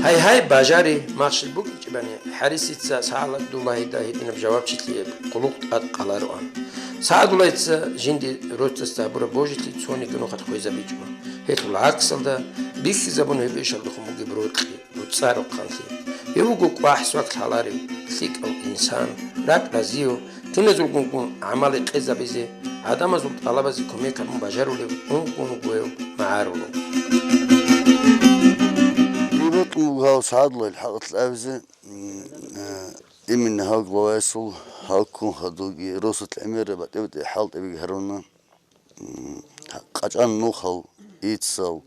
Гьай-гьай, бажари, махщел букӀинчӀебани, ХӀарисица СагӀадуллагьида гьединаб жавабчилъияб къулухъ тӀад къалароан. СагӀадуллагьица жинди росдасда гьабураб божилъи цониги нухалъ хвезабичӀо. Гьелъул гӀаксалда бихьизабуна гьеб ишалдухун бугеб рокьи. ГуцӀа рухъанлъи. Гьев вуго кӀвахӀ-свакь лъаларев, лъикӀав инсан, ракӀ разияв, киназулгун гӀамал-гӀекъезабизе, гӀадамазул тӀалабазе кумек гьабун бажарулев, ункъун вугев магӀарулев. Дие бокьун буго гьав СагӀадуллагьил хӀакъалъулъ абизе, м, э, именно гьав главаясул гьав ккун хадуги, росулъ гӀемераб батӀи-батӀи хӀалтӀиги гьаруна. М, къачӀан нухал, иццал,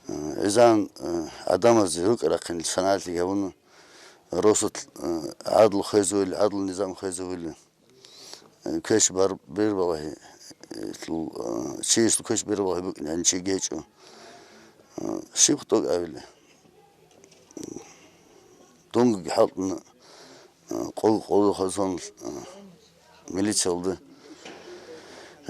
э, гӀезегӀан, э, гӀадамазе рукӀа-рахъинал санаялъе гьавуна, росулъ, э, гӀадлу хвезавили, гӀадлу низам хвезавили, э, квеш бар-, бербалагьи, э, лъул, э, чиясул квеш бербалагьи букӀин гьанив чиги гьечӀо. Э, щиб тӀокӀ абилеб? Дунги хӀалтӀана, а, къо-, къо-, хасан, а, милициялда.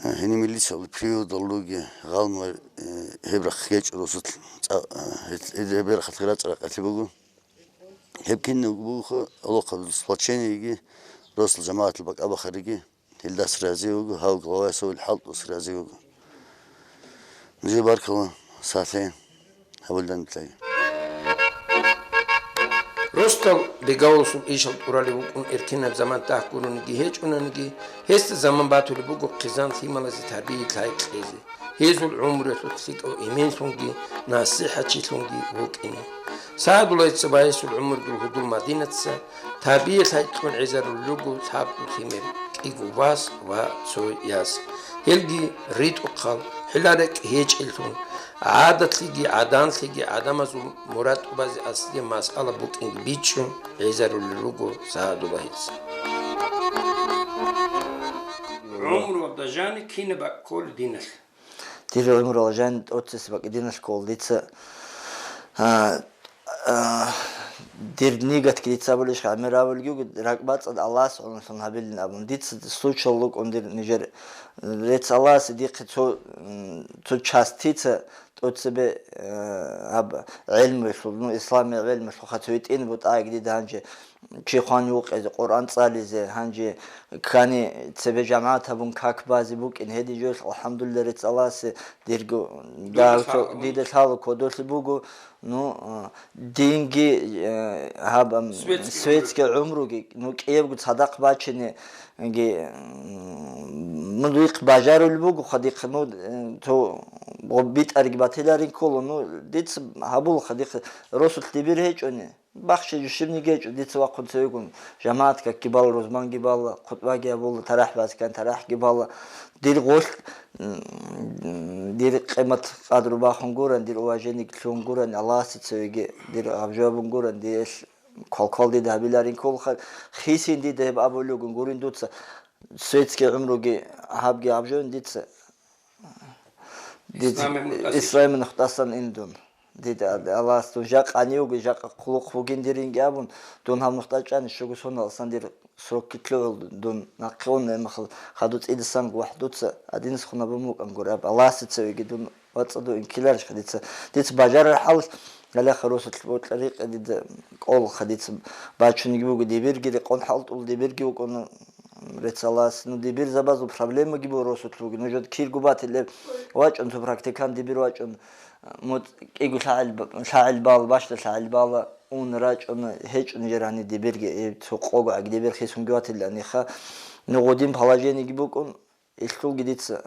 А, гьениб милициялда приводаллуги гъалмай, э, гьеб рахъ гьечӀо росулъ цӀа-, а, гьеб, гьеб рахъалъ рацӀцӀа ракъалъе буго. Гьеб кинабго бугоха, алохъабазул сплочениеги, росул жамагӀатал бакӀа бахариги. Гьелдаса рази вуго, гьав главаясул хӀалтӀулъ рази вуго. Нужее баркала, сахлъи гьабулеб данделъаги. Росдал бегавулсул ишал тӀуралев вукӀун эркенаб заман тӀагь гурониги гьечӀонаниги, гьесда заман батулеб буго хъизан лъималазе тарбиялъ гьайкьезе. Гьезул гӀумруялъулъ лъикӀав эменлъунги насихӀатчилъунги вукӀине. СагӀадуллагьица багьесул гӀумрудул гьудул Мадинатца тарбиялъ гьайкьун гӀезарулел руго лъабго лъимер, кӀиго вас ва цо яс. Гьелги ритӀухъал, хӀилла-рекӀкӀ гьечӀеллъун, гӀадатлъиги гӀаданлъиги гӀадамазул мурад тӀубазе аслияб масъала букӀинги бичӀчӀун гӀезарулел руго СагӀадуллагьица. ГӀумруялда жани кинаб бакӀ кколеб диналъ? Дир гӀумруялда жани тӀоцесеб бакӀ диналъ ккола дица, а, а, Дир нигатги дица абулищ, гӀемер абулги, ракӀбацӀцӀад Аллагьас гӀололъун гьабилин абун. Дица случай вукӀун дир нижер рецц Аллагьасе дихъе цо, м, цо частица тӀоцебе, э, гьаб гӀелмуялъул, ну, исламияб гӀелмуялъул хъацо витӀин бутӀаги дида гьанже чи хван вукъизе, Къуръан цӀализе, гьанже ккани цебе жамагӀат гьабун как базе букӀин, гьедин жоялъ, алхӀамдулилла, рецц Аллагьасе дирго Дуда дагьав цо лъала, дида лъала кодолъи буго, ну, а, динги, э, гьаб, ам, Светский светский гӀумруги, ну, кӀиябго цадахъ бачинеги, м, ну, дихъ бажарулеб буго, ха, дихъ, ну, э, цо гъоб битӀарги батиларин ккола, ну, дица гьабула, ха, дихъ росулъ дибир гьечӀони. Бахчи жо щибниги гьечӀо, дица вахъун цевегун, жамагӀат какги бала, рузманги бала, хутӀбаги гьабула, тарахӀ бацкан, тарахӀги бала. Дир гъолъ, м, дир къимат-къадру бахун гуран, дир уважениеги лъун гуран, Аллагьасе цевеги дир гьаб жо гьабун гуран, диялъ квалквал дида гьабиларин кколха, хисин дида гьеб абулевгун гурин дуца, светский гӀумруги гьабги гьаб жоян дица. Дица Исламил нухтасан. Исламил нухтасан ин дун. Дида Аллагьас дун жакъа гьанивги, жакъа хъулухъ бугин диринги абун, дун гьаб нухта чӀани щуго соналсан дир срокги лъугӀул дун нахъе ун, гьебмахал хадув цӀидасан гвахӀ дуца гьадинас хунабун букӀан гури аб. Аллагьасе цевеги дун вацӀцӀадав инкиларищха дица? Дица бажарар хӀал, гьалаха росулъ бокьа рикъа дида кӀолха дица бачунги буго, дибирги рекъон хӀалтӀул, дибирги вукӀун рецц Аллагьас, ну, дибирзабазул проблемаги буго росулъ буги. Нужеда киргу батилеб вачӀун цо практикант дибир вачӀун, муд кӀиго лъагӀел б-, лъагӀел бала, башда лъагӀел бала ун рачӀун гьечӀун жер гьани дибирги, э, цо къого гӀаги дибир хисунги ватиланиха. Ну, гъудин положениеги букӀун, илъулги дица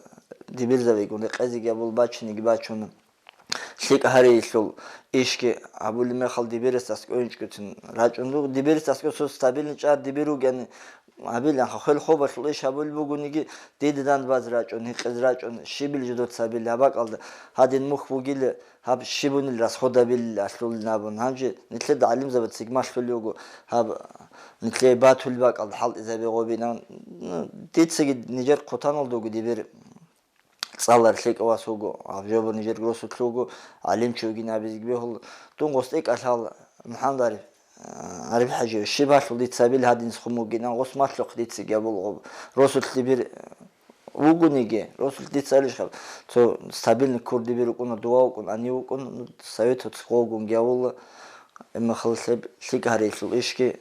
дибирзабигун, рекъезеги абул бачиниги бачун. ЛъикӀ гьариялъул ишги абулеб мехалда дибирас аскӀовинчӀгоцин рачӀун руго. Дибирас аскӀов цо стабильный чӀар дибир ругани, гьабиланха хвел хобалъул иш гьабулеб бугониги, дида дандбаз рачӀун, гьикъиз рачӀун, щибил жо доца гьабил гьаб бакӀалда, гьадин мухь бугила, гьаб щибунил расходабилил алъулин абун. Гьанже нилъеда гӀалимзабаз цигмалъулев вуго гьаб нилъее батулеб бакӀалда хӀалтӀизабе гъобинан. Ну, дицаги нижер хъутаналда вуго дибир цӀалар лъикӀав вас вуго, гьаб жо буго нижер росулъ вуго, гӀалимчи вугин абизеги бегьула. Дун гъос тӀекӀалъал МухӀаммад Ариф, а, Ариф ХӀажиев, щиб гьалъул дица гьабил гьадинас хъумугинан, гъос малъухъ дицаги абул гъоб. Росулъ дибир вугониги, росулъ дица гьалищ гьаб, цо стабильный кур дибир рукӀуна, дова вукӀун, ани вукӀун, ну, советоваться гъогунги авула. Амма хала лъеб лъикӀ гьарилъул ишги,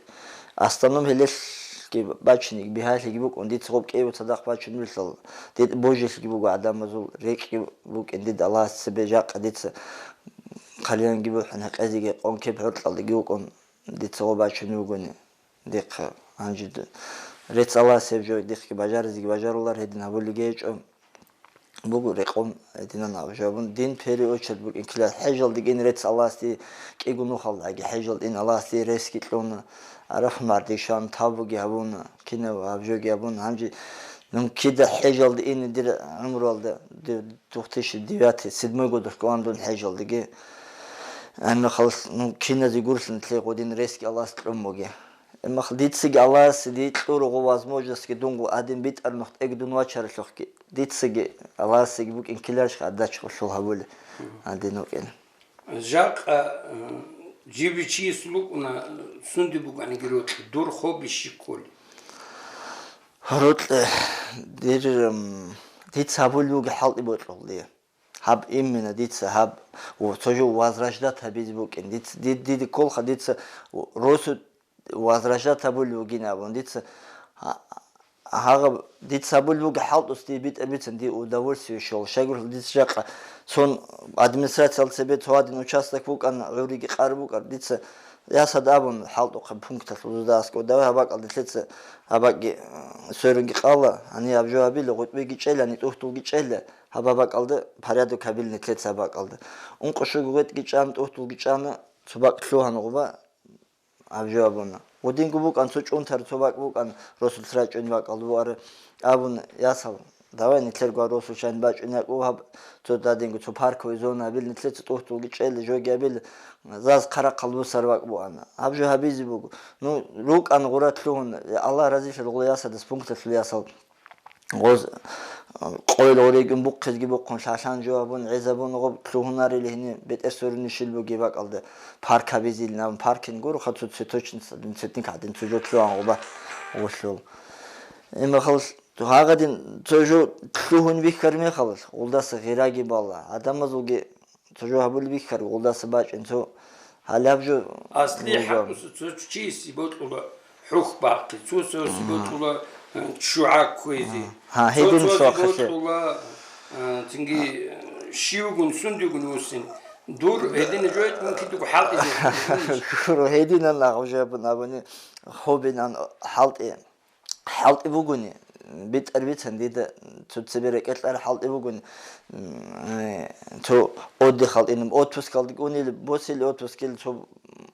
астанум гьелелъги бачиниги бигьалъиги букӀун, дица гъоб кӀиябго цадахъ бачун вилълъал, дид божилъги буго гӀадамазул рекӀкӀи букӀин, дид Аллагьас цебе жакъа дица хъалиянги бухӀун, гьекъезеги къон кеб гӀоркьалдаги вукӀун, дица гъоб бачун вугони. Дихъа гьанже д-, рецц Аллагьас гьеб жо дихъги бажаризеги бажарулар, гьедин гьабулеги гьечӀо. Буго рекъон гьединан гьаб жо абун, дин первый очередь букӀин ккела. ХӀежалдеги ин рецц Аллагьасде кӀиго нухалдаги, хӀежалде ин Аллагьасде ресги кьуна, Арафа мардеги щван тавбуги гьабуна, кинав гьаб жоги гьабун. Гьанже, ну, кида хӀежалде ин дир гӀумруялда, дир две тысячи девятый, седьмой годалъ кколан дун хӀежалдеги. Амма халас, ну, киназе гурлъун лъе гъодин ресги Аллагьас кьун буги. Амма хал дицаги Аллагьас дие кьурого возможностьги дун гъо гьадин битӀар нух тӀеги дун вачаралъухъги, дицаги Аллагьасеги букӀин ккеларищха гьадачӀ гъолъул гьабули. Мгм. Гьадин вукӀин. Жакъа, э, жиб чияс лукӀуна, э, сунди бугониги рокьи, дур хобищи кколи? Рокьи, дир, м, дица гьабулеб буго хӀалтӀи бокьулъи. Гьаб именно дица гьаб, у, цо жо возрождать гьабизе букӀин. Диц-, ди-, диде кколха дица росу возрождать гьабулев вугин абун. Дица, а, гьагъаб, дица гьабулев вуго хӀалтӀус дие битӀа бицин, дие удовольствие щола. Щайгурелъул дица жакъа сон администрациялда цебе цо гьадин участок букӀан, гӀуриги къар букӀар. Дица ясад абун хӀалтӀухъаб пункталъ узуда аскӀов. Давай гьабакӀалда лъеца гьабакӀги, э, сверунги къала, гьаниб гьаб жо гьабила, гъутӀбиги чӀела, гьаниб тӀухьдулги чӀела. Гьаб гьабакӀалда порядок гьабилин лъеца гьабакӀалда. Ункъо щуго гъветӀги чӀана, тӀухьдулги чӀана, цо бакӀ лъугьана гъуба, гьаб жо абуна. Гъудинго букӀан цо чӀунтар цо бакӀ букӀан, росулъ рачӀун бакӀалда бугӀара абун ясал. Давай нилъерго росулъ шайн бачӀун якӀу гьаб, цо дадинго цо парковый зона гьабил, нилъеца тӀухьдулги чӀела, жоги гьабил, заз хъарахъал бусар бакӀ бугӀана. Гьаб жо гьабизе буго. Ну, рукӀан гъурат лъугьун, Аллагь разилъал гъула ясадас пункталъул ясал. Гъоз, э, къойил гъоригун бухъизги бухъун, лъалъан жо абун, гӀезабун гъоб лъугьунарили гьине бетӀер сорунищил бугеб бакӀалда парк гьабизилин абун, паркин гуроха цо цветочница, дин цветник гьадин цо жо лъугьан гъоба гъолъул. Имахал гьагъадин цо жо лъугьун бихьар мехалал, гъолдаса гъираги бала, гӀадамазулги цо жо гьабулеб бихьар, гъолдаса бачӀин цо гьалаб жо. Асли гъолда. ХӀакъуса цо чиясе бокьула хӀухь бахъи, цо цоясе бокьула, э, ччугӀа кквезе. Гьа, цо гьедин цоясе щвахъалъе. Бокьула, э, цинги, э, щивгун, сундигун вуссин. Дур гьедина жояд мункидуго хӀалтӀизе. Гуро, гьединан агъужабун абуни, хобинан хӀалтӀи. ХӀалтӀи бугони, битӀар бицан дида, цо цебе рекӀелъ ара хӀалтӀи бугони, м, э, цо отдыхал инаб, отпускалда кӀунили, босили отпускили, цо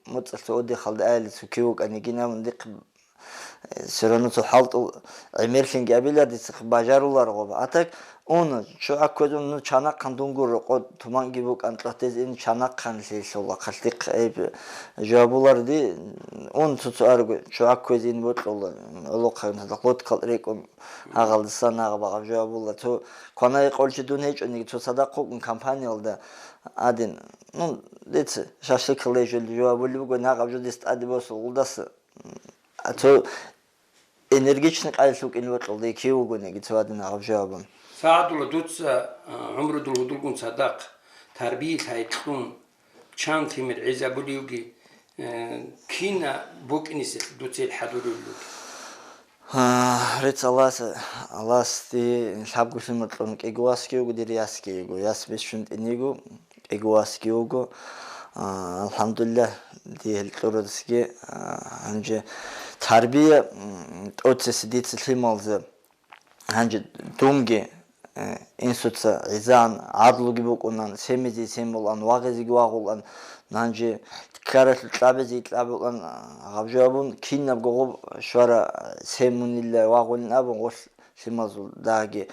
моцӀалъ цо отдыхалда айли, цо кив вукӀани гинабун дихъ, э, все равно цо хӀалтӀул гӀемерлъинги абилар дицахъ бажарулар гъоба. А так, Уна, ччугӀа кквезун, ну, чанахъан дунгур рокъо туманги букӀан, кьатӀиз ин чанахъан лъилъула, хъалъихъ гьеб жавабуларди, ун цо-цо арго, ччугӀа кквезе ин бокьула, гӀолохъа лодкал рекӀун, гьагъалдасан гьагъаб-гьагъаб жавабула. Цо кванай къолчи дун гьечӀониги, цо цадахъ вукӀун компаниялда гьадин, ну, дица шашлыкал лежулел жавабулеб буго, гьагъаб жо дис тӀаде босулгъулдаса. А цо энергичный къайилъ вукӀин вокьулда кив вугониги цо гьадин гьаб жавабун. СагӀадула, дуца, а, гӀумрудул гьудулгун цадахъ тарбиялъ гьайкьун, чан лъимер гӀезабулевги, э, кина букӀинисел дуца ил хӀадурулел ругел? А, рецц Аллагьас, Аллагьасде лъабго лъимер кьун кӀиго васги вуго, дир ясги йиго. Яс бищун тӀиниго, кӀиго васги вуго. А, алхӀамдулиллагь, дие гьел кьурасги, а, гьанже тарбия, м, тӀоцеси дица лъималза. Гьанже дунги, э, инсуца гӀезан, гӀадлуги букӀунан, семизе семулан, вагъизеги вагъулан, гьанже ккаралъул кьабизе кьабулан, а, гьаб жо абун, кинабго гъоб щвара, а, семунилла вагъулин абун, гъолъ лъималзул дагьги.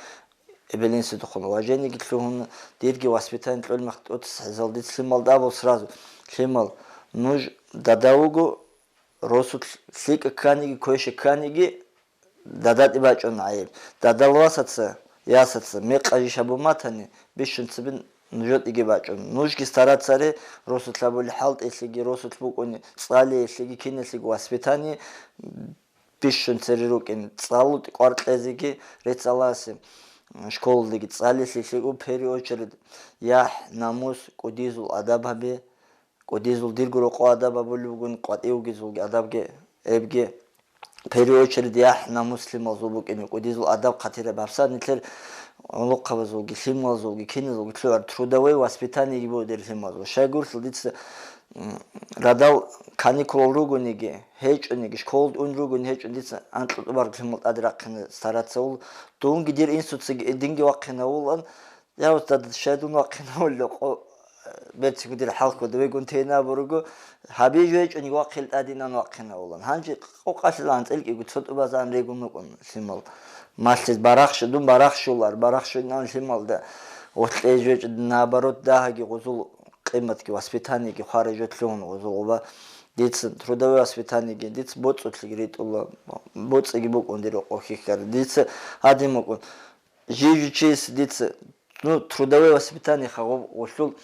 Эбел-инсудухъун уважениеги лъугьун, дирги воспитание кьолеб мехалъ тӀоцес гьезал дица лъималда абул сразу: «Лъимал, нуж дада вуго, росулъ лъикӀа кканиги, квеша кканиги, дадатӀи бачӀун гӀайиб. Дадал васаца, ясаца, мекъа жиш гьабун батани, бищун цебе нужетӀиги бачӀун. Нужги стараться гьаре, росулъ гьабулеб хӀалтӀиялъеги, росулъ букӀуни цӀалиялъеги, киналъеги воспитание бищун цере рукӀин, цӀалутӀи кӀвар кьезеги рецц Аллагьасе, школалдеги цӀалиялъеги в первую очередь яхӀ, намус, кӀудизул адаб гьабе, кӀудизул дирго рокъо адаб гьабулеб бугин, къватӀив вугезулги адабги, эбги, в первую очередь яхӀ, намус лъималзул букӀине, кӀудизул адаб хъатираб гьабсагӀат нилъер гӀолохъабазулги, лъималзулги, киназулги лъугӀар трудовое воспитаниеги буго дир лъималзул. Щайгурелъул дица М, радал каникулал ругониги, гьечӀониги, школалда ун ругони гьечӀони, дица анкьа тӀубарг лъимал тӀаде рахъине стараться авул. Дунги дир инсуцаги динги вахъинавулан, я, устад, щай дун вахъинавулев, къо-, берцигу дир хӀалхьуда вегун тейна буруго, гьабиже гьечӀониги вахъил тӀадинан вахъинавулан. Гьанже къокъалъилан анцӀил кӀиго цо тӀубазан регун вукӀун лъимал. Малъиз барахща, дун барахщулар, барахщунан лъималда гъоркье жо гьечӀо, наоборот, дагьаги гъузул къиматги, воспитаниеги хварай жо лъугьун гъузул гъуба. Дица трудовое воспитаниеги, дица боцӀулъиги ритӀула, боцӀиги букӀун дир рокъов хьихьар. Дица гьадин букӀун. Жив-жив чияс дица, ну, трудовое воспитание хагъуб гъулъул.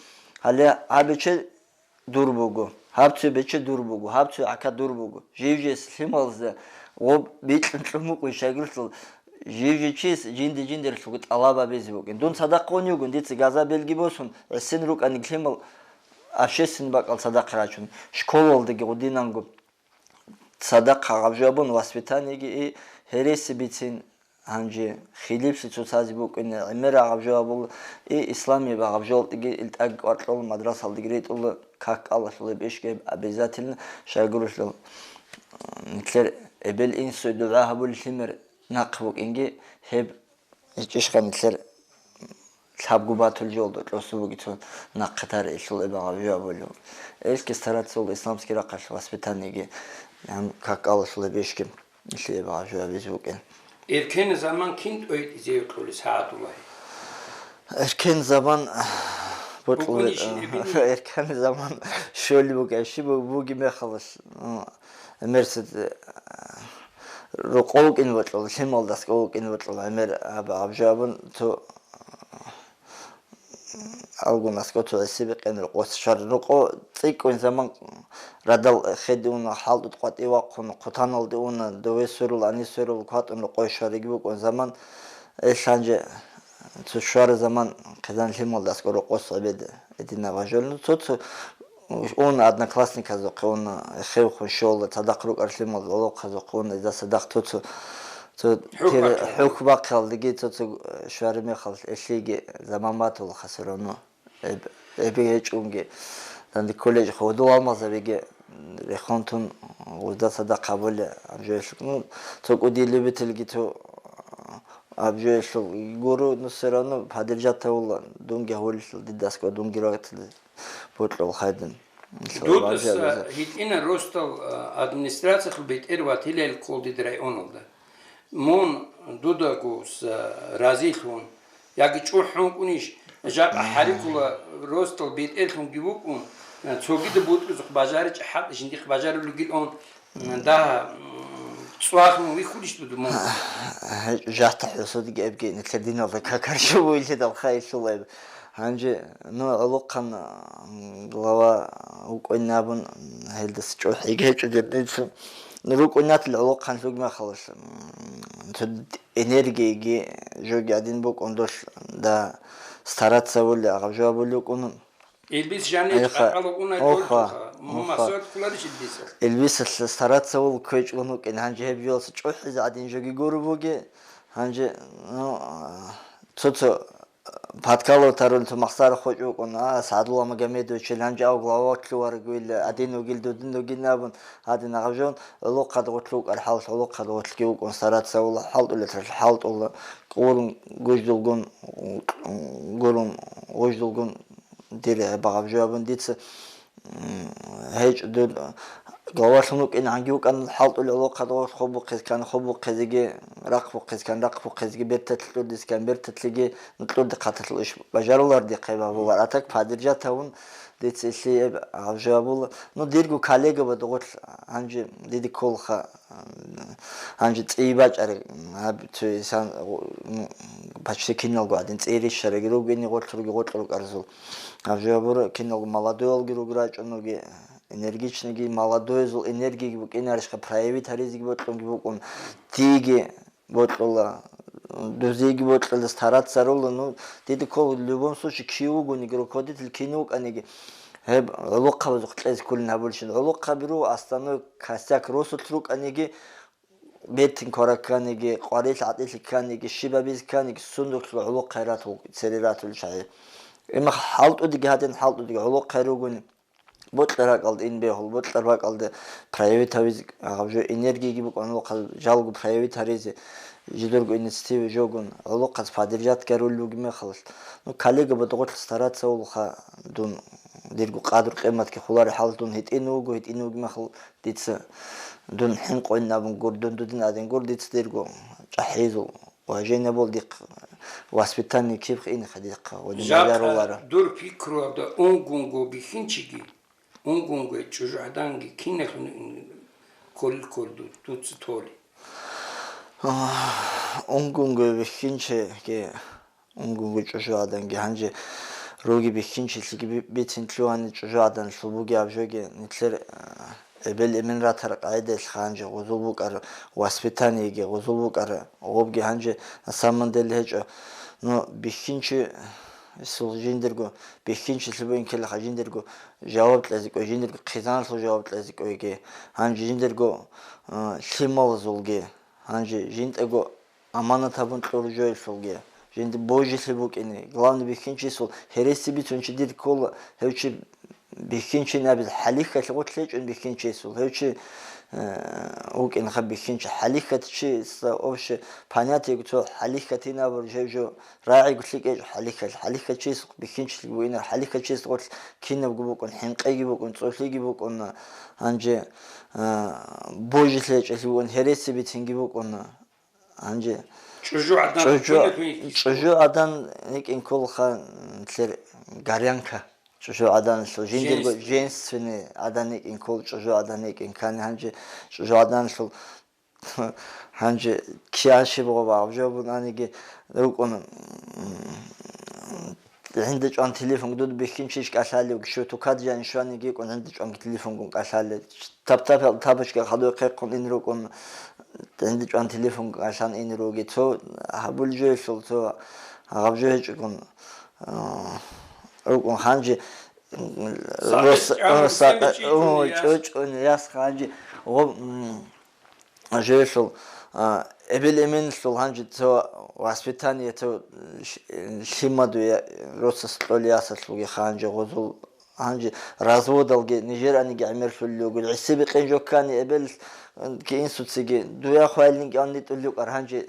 Гьале гьаб бече дур буго, гьаб цо бече дур буго, гьаб цо гӀака дур буго. Жив-жес лъималзда гъоб бикьун кьун букӀун шагьирлъул, жив-жив чияс жинди-жиндиралъулги тӀалаб гьабизе букӀин. Дун цадахъ гъун йигун, дица газа белги босун, гӀисин рукӀаниг лъимал общественный бакӀал цадахъ рачун, школалдаги гъудинанго цадахъ гьаб жо абун, воспитаниеги и гьереси бицин, Гьанже хилиплъи цоцазе букӀине гӀемер гьаб жо абул, и исламияб гьаб жолтӀиги илтӀаги кӀваркьола, мадрасалдеги ритӀула, как кӀалалъулеб иш гьеб обязательно. Щайгурелъул, нилъер эбел-инсуе дугӀа гьабулел лъимер нахъ букӀинги, гьеб гьечӀищха нилъер лъабго батул жолда кьосун бугеб цо нахъе тарихӀлъул эбел гьаб жо абулев. Элъги стараться вуго исламский рахъалъ воспитаниеги, гьаб как кӀалалъулеб ишги. Нилъее багъа жо гьабизе букӀин. Эркен заман кин тӀойтӀизе кьолеб, СагӀадуллагь? Эркен заман бокьулеб, букӀунищин гьеб? Эркен заман щолеб букӀа, щиб бугеб мехалъ, ну, мерсед, э, Рокъов вукӀин вокьул, лъималдасго вукӀин вокьул гӀемер аб-, абжабун цо алгунасго цо гӀиси бикъин рокъос шар. Рокъо цӀикӀкӀун заман радал хеде уна, хӀалтӀут къватӀи вахъун, хъутаналде уна, дове сверул, ани сверул кватӀун рокъой швариги букӀун заман, ил гьанже цо швара заман хъизан лъималдасго рокъос гӀебед гьединаб гьажолин. Цо-цо ун одноклассниказухъе, ун хевхун щола, цадахъ рукӀар лъимал гӀолохъазухъе, ун иза цадахъ цо-цо, цо хӀухь тир-, бахъиялдеги. ХӀухь бахъиялдеги цо-цо швари мехалъ, элъиги заман батула хасурану. Эб-, эбе гьечӀунги, данде колледж худул алмазабиги рехун тун, гъузда цадахъ гьабули, абжоялъул, ну, цо кӀуди любительги цо абжоялъул гуру, ну, все равно поддержать гьавула, дунги гьавулелъул дидасго, дунги рагӀатиле бокьул хайдин. Дудаса гьитӀина ростал, а, администрациялъул бетӀер ватилел кколдид районалда. Мун дудаго с-, разилъун, яги чӀухӀун вукӀунищ, жакъа хӀарикула ростал бетӀерлъунги вукӀун, цогида бутӀрузухъ бажаричӀ хӀакъ жиндихъ бажарулигил он, дагьа, м, цӀвалъун вихьулищ дуда мун? ЖагьтахӀ гьесудги эбги нилъер диналда какаршо буйлъидал хайилъула эб. Гьанже, ну, гӀолохъан, м, глава вукӀойнабун, гьелдаса чӀухӀиги гьечӀо дердинцин. РукӀунатил гӀолохъан лъугмахалалъ, м, цо энергиеги жоги гьадин букӀун долъ, да, стараться вули, агъаб жо абули вукӀун. Илбис жанив Эха, кьакьалукъунай оха, долчӀуха, мун оха. Масуад кколарищ илбисалъ? Илбисалъ стараться вул кквечӀун вукӀин, гьанже гьеб жолса чӀухӀизе гьадин жоги гуру буги, гьанже, ну, а, цо-цо Паткалов таруллъун махсара хочӀ вукӀун, а, СагӀдулла Магомедовичил гьанже ав глава вугилан, адин вугил, дудин вугин абун, гьадин агъаб жо, гӀолохъад гъорлъ вукӀар хӀалалъ гӀолохъад гъорлъги вукӀун, стараться вула, хӀалтӀулел таралъ хӀалтӀула, гурун гуждулгун, гурун гуждулгун дир гьеб агъаб жо абун дица М, гьечӀо, дир главалъун вукӀин гьанги вукӀан хӀалтӀулел гӀолохъад гъорлъ хобухъезкан, хобухъезеги, рахъбухъезкан, рахъбухъезеги, берталъе кьурдискан, берталъеги, ну, кьурдихъаталъул иш бажарулар дихъе бабулар. А так поддержать гьавун, дица илъи гьеб гьаб жо гьабула. Ну, дирго коллега бадугъулъ гьанже диде кколха. Гьанже цӀи бачӀараб, гьаб цо исан, ну, почти киналго гьадин цӀи рищараги ругони гъорлъ руги гъорлъ рукӀарзул. Гьаб жо гьабура киналго молодойалги руго рачӀунги, энергичныйги, молодойзул энергиги букӀинарищха, проявить гьаризеги бокьунги букӀун, диги бокьула, дузеги бокьула, стараться гьарула, ну, диде ккол, в любом случае, кив вугониги, руководитель кин вукӀаниги, гьеб гӀолохъабазухъ кьезе кколин гьабулищин. ГӀолохъаби руго основной костяк росулъ рукӀаниги, бертин квара кканиги, къварилъ гӀатӀилъи кканиги, щибабизе кканиги, сундулъ гӀолохъай ратул, цере ратулел чагӀи. Имах хӀалтӀудиги гьадин, хӀалтӀудиги гӀолохъай ругони, бокьа ракӀалда ин бегьул, бокьа ракӀалда проявить гьавизе, гьаб жо энергиги букӀун гӀолохъал жалго проявить гьаризе, жидерго инициатива жогун, гӀолохъаз поддержать гьарулел бугеб мехалъ. Ну, коллега бадугъулъ стараться вулха дун, дирго къадру-къиматги хулари хӀал дун гьитӀин вуго, гьитӀин вугеб мехалъ, дица дун хӀинкъойин абун гур, дун дудин гьадин гур, дица дирго чӀахӀизул уважение бул дихъ, воспитание киб хинха дихъа, ва дин Жакъа бажарулара. Дур пикруялда унгунго бихьинчиги, унгунго чӀужугӀаданги киналъун кколил кколду дуца толи? Унгунго бихьинчиги Унгунго чӀужугӀаданги гьанже руги бихьинчилъиги би-, бицин лъугьани чӀужугӀаданлъул бугеб жоги нилъер, э, эбел-эмен ратар къагӀидаялъ гьанже гъузул букӀар воспитаниеги, гъузул букӀар гъобги гьанже на самом деле гьечӀо. Ну, бихьинчи, исул жиндирго, бихьинчилъи бугин ккелаха жиндирго жаваб кьезе кӀвей, жиндирго хъизаналъул жаваб кьезе кӀвейги, гьанже жиндирго, э, лъималазулги, гьанже жинтӀаго аманат гьабун кьур жоялъулги, жинди божилъи букӀине, главный бихьинчиясул гьереси бицун чи дир ккола, гьев чи бихьинчи абизе хӀалихьалъ гъорлъ гьечӀун бихьинчиясул, гьев чи, э, вукӀинха бихьинчи хӀалихьат чи, ца обще понятиего цо хӀалихьатин абур жев жо рагӀиго лъикӀ гьечӀо хӀалихьалъ, хӀалихьат чияс бихьинчилъи бугинар, хӀалихьат чияс гъорлъ кинабго букӀун, хӀинкъиги букӀун, цӀулъиги букӀун, гьанже, э, божилъи гьечӀелъи букӀун, гьереси бицинги букӀун. Гьанже ЧӀужугӀадан чӀужу-, хъуна дуниялъ чӀужугӀадан йикӀин кколха нилъер горянка. ЧӀужугӀаданлъул жиндирго Женственный. Женственный гӀадан йикӀин ккол, чӀужугӀадан йикӀин ккани гьанже чӀужугӀаданлъул Гьанже киян щиб гъоба гъаб жо абун аниги рукӀун, гьинда чӀван телефон дуд бихьинчиш кӀалъалев, щив тукад жан щваниги кӀун гьинда чӀван телефонгун кӀалъалев. Тап-тапал табочка хадуй хъехъун ин рукӀун, гьинда чӀван телефон кӀалъан ин руги. Цо гьабул жоялъул, цо гъаб жо гьечӀогун, а, рукӀун гьанже, м, Сакъи рос-, чӀван рос-, сакъи, русен чӀучӀун, о, яс. ЧӀучӀун яс гьанже гъоб, м, Жоялъул, а, эбел-эменлъул гьанже цо воспитание, цо лъ-, лъимаду я-, росас кьолей ясалъулги гьанже гъозул, гьанже разводалги нижер аниги гӀемерлъулел ругел. ГӀиси бикъин жо ккани эбел, м, ки инсуциги, дуя хвайлин кӀанни тӀулев кӀар гьанже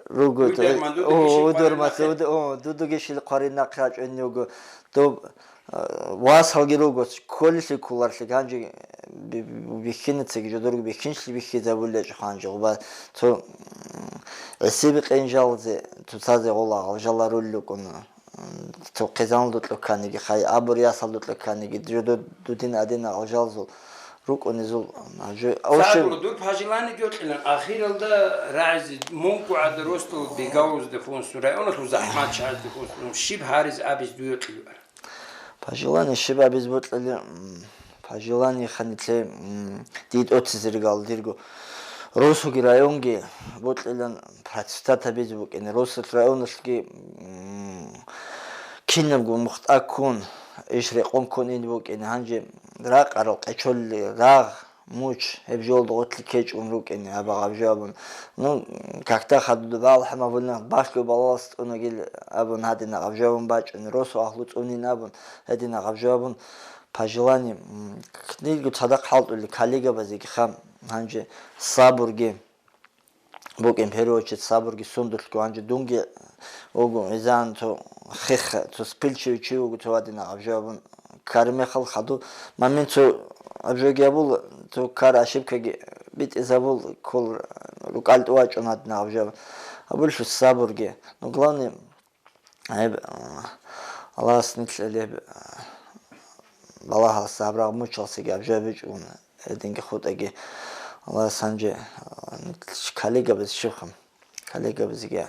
руго. Уй дерман, дудуги о, ши уй дерман, хварин нахъе. Уд-, о, дудуги шил хъварин нахъе гьачӀунни вуго. Доб Васалги руго, кколелъи кколарлъи, гьанже би-, би-, бихьинацаги жодорго бихьинчилъи бихьизабулечӀо гьанже. Гъуба цо, м, гӀисиби къинжалзе, цоцазе гъола гъалжаларулел рукӀун, м, цо хъизаналда кьуканиги, хай абур ясалда кьуканиги, жодо дудин адина гъалжалзул рукӀунезул, м, жо-, Сагъур, дур пожеланиеги гьоркьилан, ахиралда рагӀизе мункугӀада ростал бегавузде хунсун, районалъул захӀмат чагӀазде хунсун, щиб гьариз абиз дуе кьилуара? Пожелание щиб абиз бокьали, м, пожелание ханилъе, м, дид оцизергал дирго росуги районги бокьилан процветат абизе букӀине. Росулъ районалъги, м, кинабго мухтӀа ккун, иш рекъон ккун ин букӀине. Гьанже ракъарал къечолли рагъ, муч, гьеб жолда гъотлъи ккечӀун рукӀине, абагъаб жо абун. Ну, какда хадуб алхӀам абулин, балъго балалас тӀунагил абун, гьадинагъаб жо абун бачӀун, росу агьлу цӀунин абун, гьадинагъаб жо абун, пожелание, м, книги цадахъ хӀалтӀули, коллегабазеги хам, гьанже сабурги букӀин, в первую очередь, сабурги сундулъго, гьанже дунги вуго, изан цо хех, цо спилчивый чи вуго, цо гьадинагъаб жо абун, кармехал хаду момент цо абжоги абул, цо кар ошибкаги битӀизабул, ккол рукӀал тӀувачӀун гьадинаб жо абуллъи сабурги. Ну, главное, гьеб, а, Аллагьас нилъ гьеб, а, балагьалса гьаб рагъ мучалсаги абжо бичӀун, гьединги хутӀаги Аллагьас гьанже, а, нилъ коллегабаз щибха. Коллегабазеги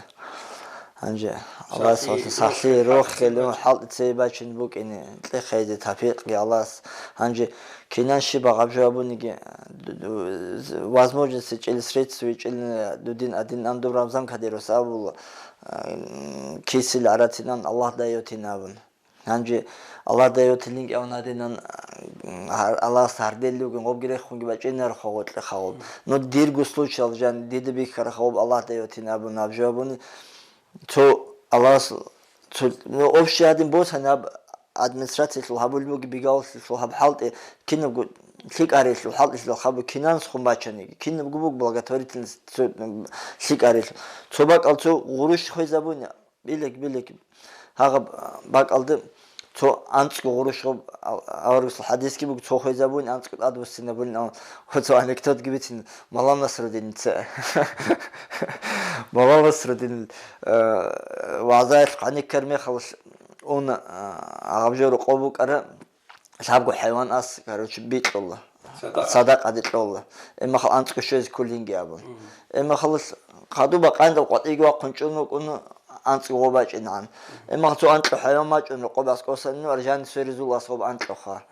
гьанже Аллагьас сахлъи, сахлъи рохел, рохел, хӀалтӀи цей бачун букӀине, кьехъейзе тавфикъги Аллагьас. Гьанже кинан щиб багъаб жо абуниги, ду-, ду-, возможности чӀел, средства чӀел, дудин адин ан дуб Рамзан Кадировас абула, а, кисил гӀаратинан Аллагь дайотин абун. Гьанже Аллагь дайотилин кӀавнадинан, гьар-, Аллагьас гьардел ругин, гъобги рехунги бачӀинар хогъо кьехъа гъоб. Ну, дирго случаял жан, дида бихьарахъа гъоб Аллагь дайотин абун аб жо абуни, цо Аллагьас, цо, ну, общий гьадин босани аб администрациялъул гьабулеб буги, бигаллъулъул гьаб хӀалтӀи, кинабго лъикӀарелъул хӀалтӀилъул хабу кинанс хун бачаниги, кинабго буго благотворительность цо, м, лъикӀарелъул. Цо бакӀал цо гъурущ хвезабуни, Билик, билик. Гьагъаб бакӀалда цо анцӀго гъурущ гъоб, а-, аварагасул хадисги буго, цо хвезабун анцӀго тӀад буссинабулин, а, цо анекдотги бицин, Малав Насрудин ца. Малав Насрудин, э, вагӀзаялъ гьаниккар мехалъ ун, а, гьаб жо рокъоб букӀара. Лъабго хӀайван ас, короче, бикьула. Садакъа. Садакъаде кьола. Эмахал анцӀго щвезе кколинги абун. Мгм. Эмахалал хадуб бакъандал къватӀиги вахъун чӀун вукӀун, анцӀго гъоб бачӀинегӀан. Эмахал цо анкьго хӀайван бачӀун рокъоб аскӀосан, ну, аржани сверизул ас гъоб анкьгоха.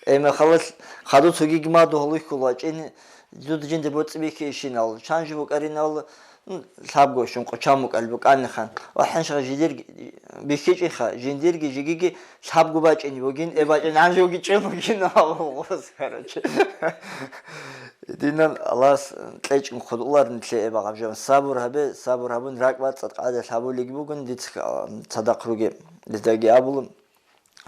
Эмахалал хадуб цогиги мадугьал вихьул вачӀин, дуда жинда боцӀи бихьи ишинал, чан жо букӀаринал, Лъабго щун къучан букӀал букӀаниха. Ва хӀаншха жидерги бихьичӀиха, жиндирги жигиги лъабго бачӀине бугин, э бачӀин гӀанжуги чӀун бугин абун гъос, короче. Динан Аллагьас кьечӀин хъулулар нилъе эбагъаб жо. Сабур гьабе, сабур гьабун, ракӀбацӀцӀад къагӀида лъабулеги бугин, дица цадахъ руге, диздаги абулун.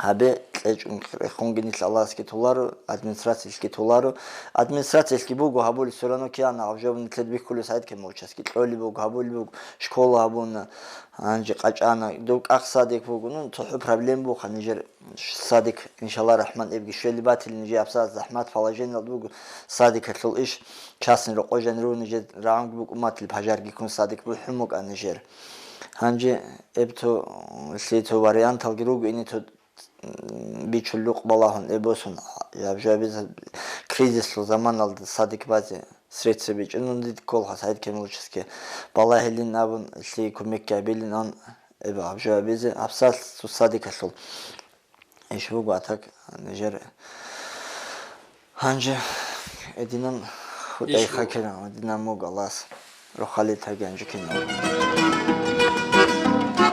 Гьабе кьечӀун рехунги нилъ Аллагьасги толаро, администрациялъги толаро. Администрациялъги буго гьабулеб, все равно кияна гьаб жо нилъер бихьулеб садикаб молчасги кьолеб буго, гьабулеб буго, школа гьабуна, гьанже къачӀана, дов кӀахъ садик буго, ну, цохӀо проблем буха нижер садик, иншалла рахман, эбги щвели батили нижер абсаат захӀмат положениялда буго садикалъул иш, частный рокъо жаниру нижер рагӀунги букӀун батили пажарги ккун садик бухӀун букӀа нижер. Гьанже эб цо, лъи цо варианталги руго, ини цо бичуллукъ балагьун, э, босун, жаб-жабиз кризислъул заманалда садик базе, средства бичӀчӀунан дид кколха СагӀид Камиловичасги балагьилин абун, лъие кумекги гьабилин ан, эб гьаб жо гьабизе, гьабсал цо садикалъул. Иш буго атак нижер гьанже эдинан хутӀай хакиран, эдинан муг Аллагьас рохалил таги гьанже кинал.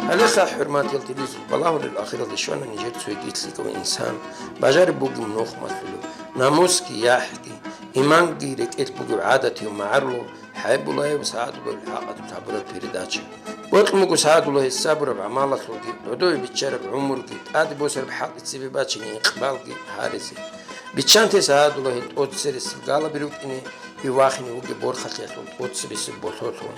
Гьалеха, хӀурматиял телевизор балагьулел ахиралде щвана нижер цоги лъикӀав инсан, бажариб бугеб нухмалъулев, намусги, яхӀги, иманги рекӀелъ бугев гӀадатияв магӀарулав ХӀайбуллаев СагӀадуллагьил хӀакъалъулъ гьабураб передача. Бокьун буго СагӀадуллагьил сабураб гӀамалалъулги, додове биччараб гӀумруги, тӀаде босараб хӀакъи цебе бачине икъбалги гьаризе. Биччанте СагӀадуллагьил тӀоцересеб галаби рукӀине, гьев вахине вугеб борхалъиялъул тӀоцебесеб болъолъун.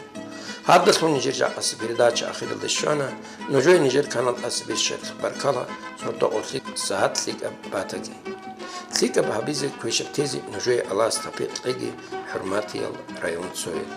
Гьабдалъун нижер жакъасеб передача ахиралде щвана, нужее нижер канал тӀаса бищаралъухъ баркала, сордо-къо лъикӀ сагьат лъикӀаб батаги. ЛъикӀаб гьабизе, квешаб тезе нужее Аллагьас тавпикъ кьеги, хӀурматиял районцоял.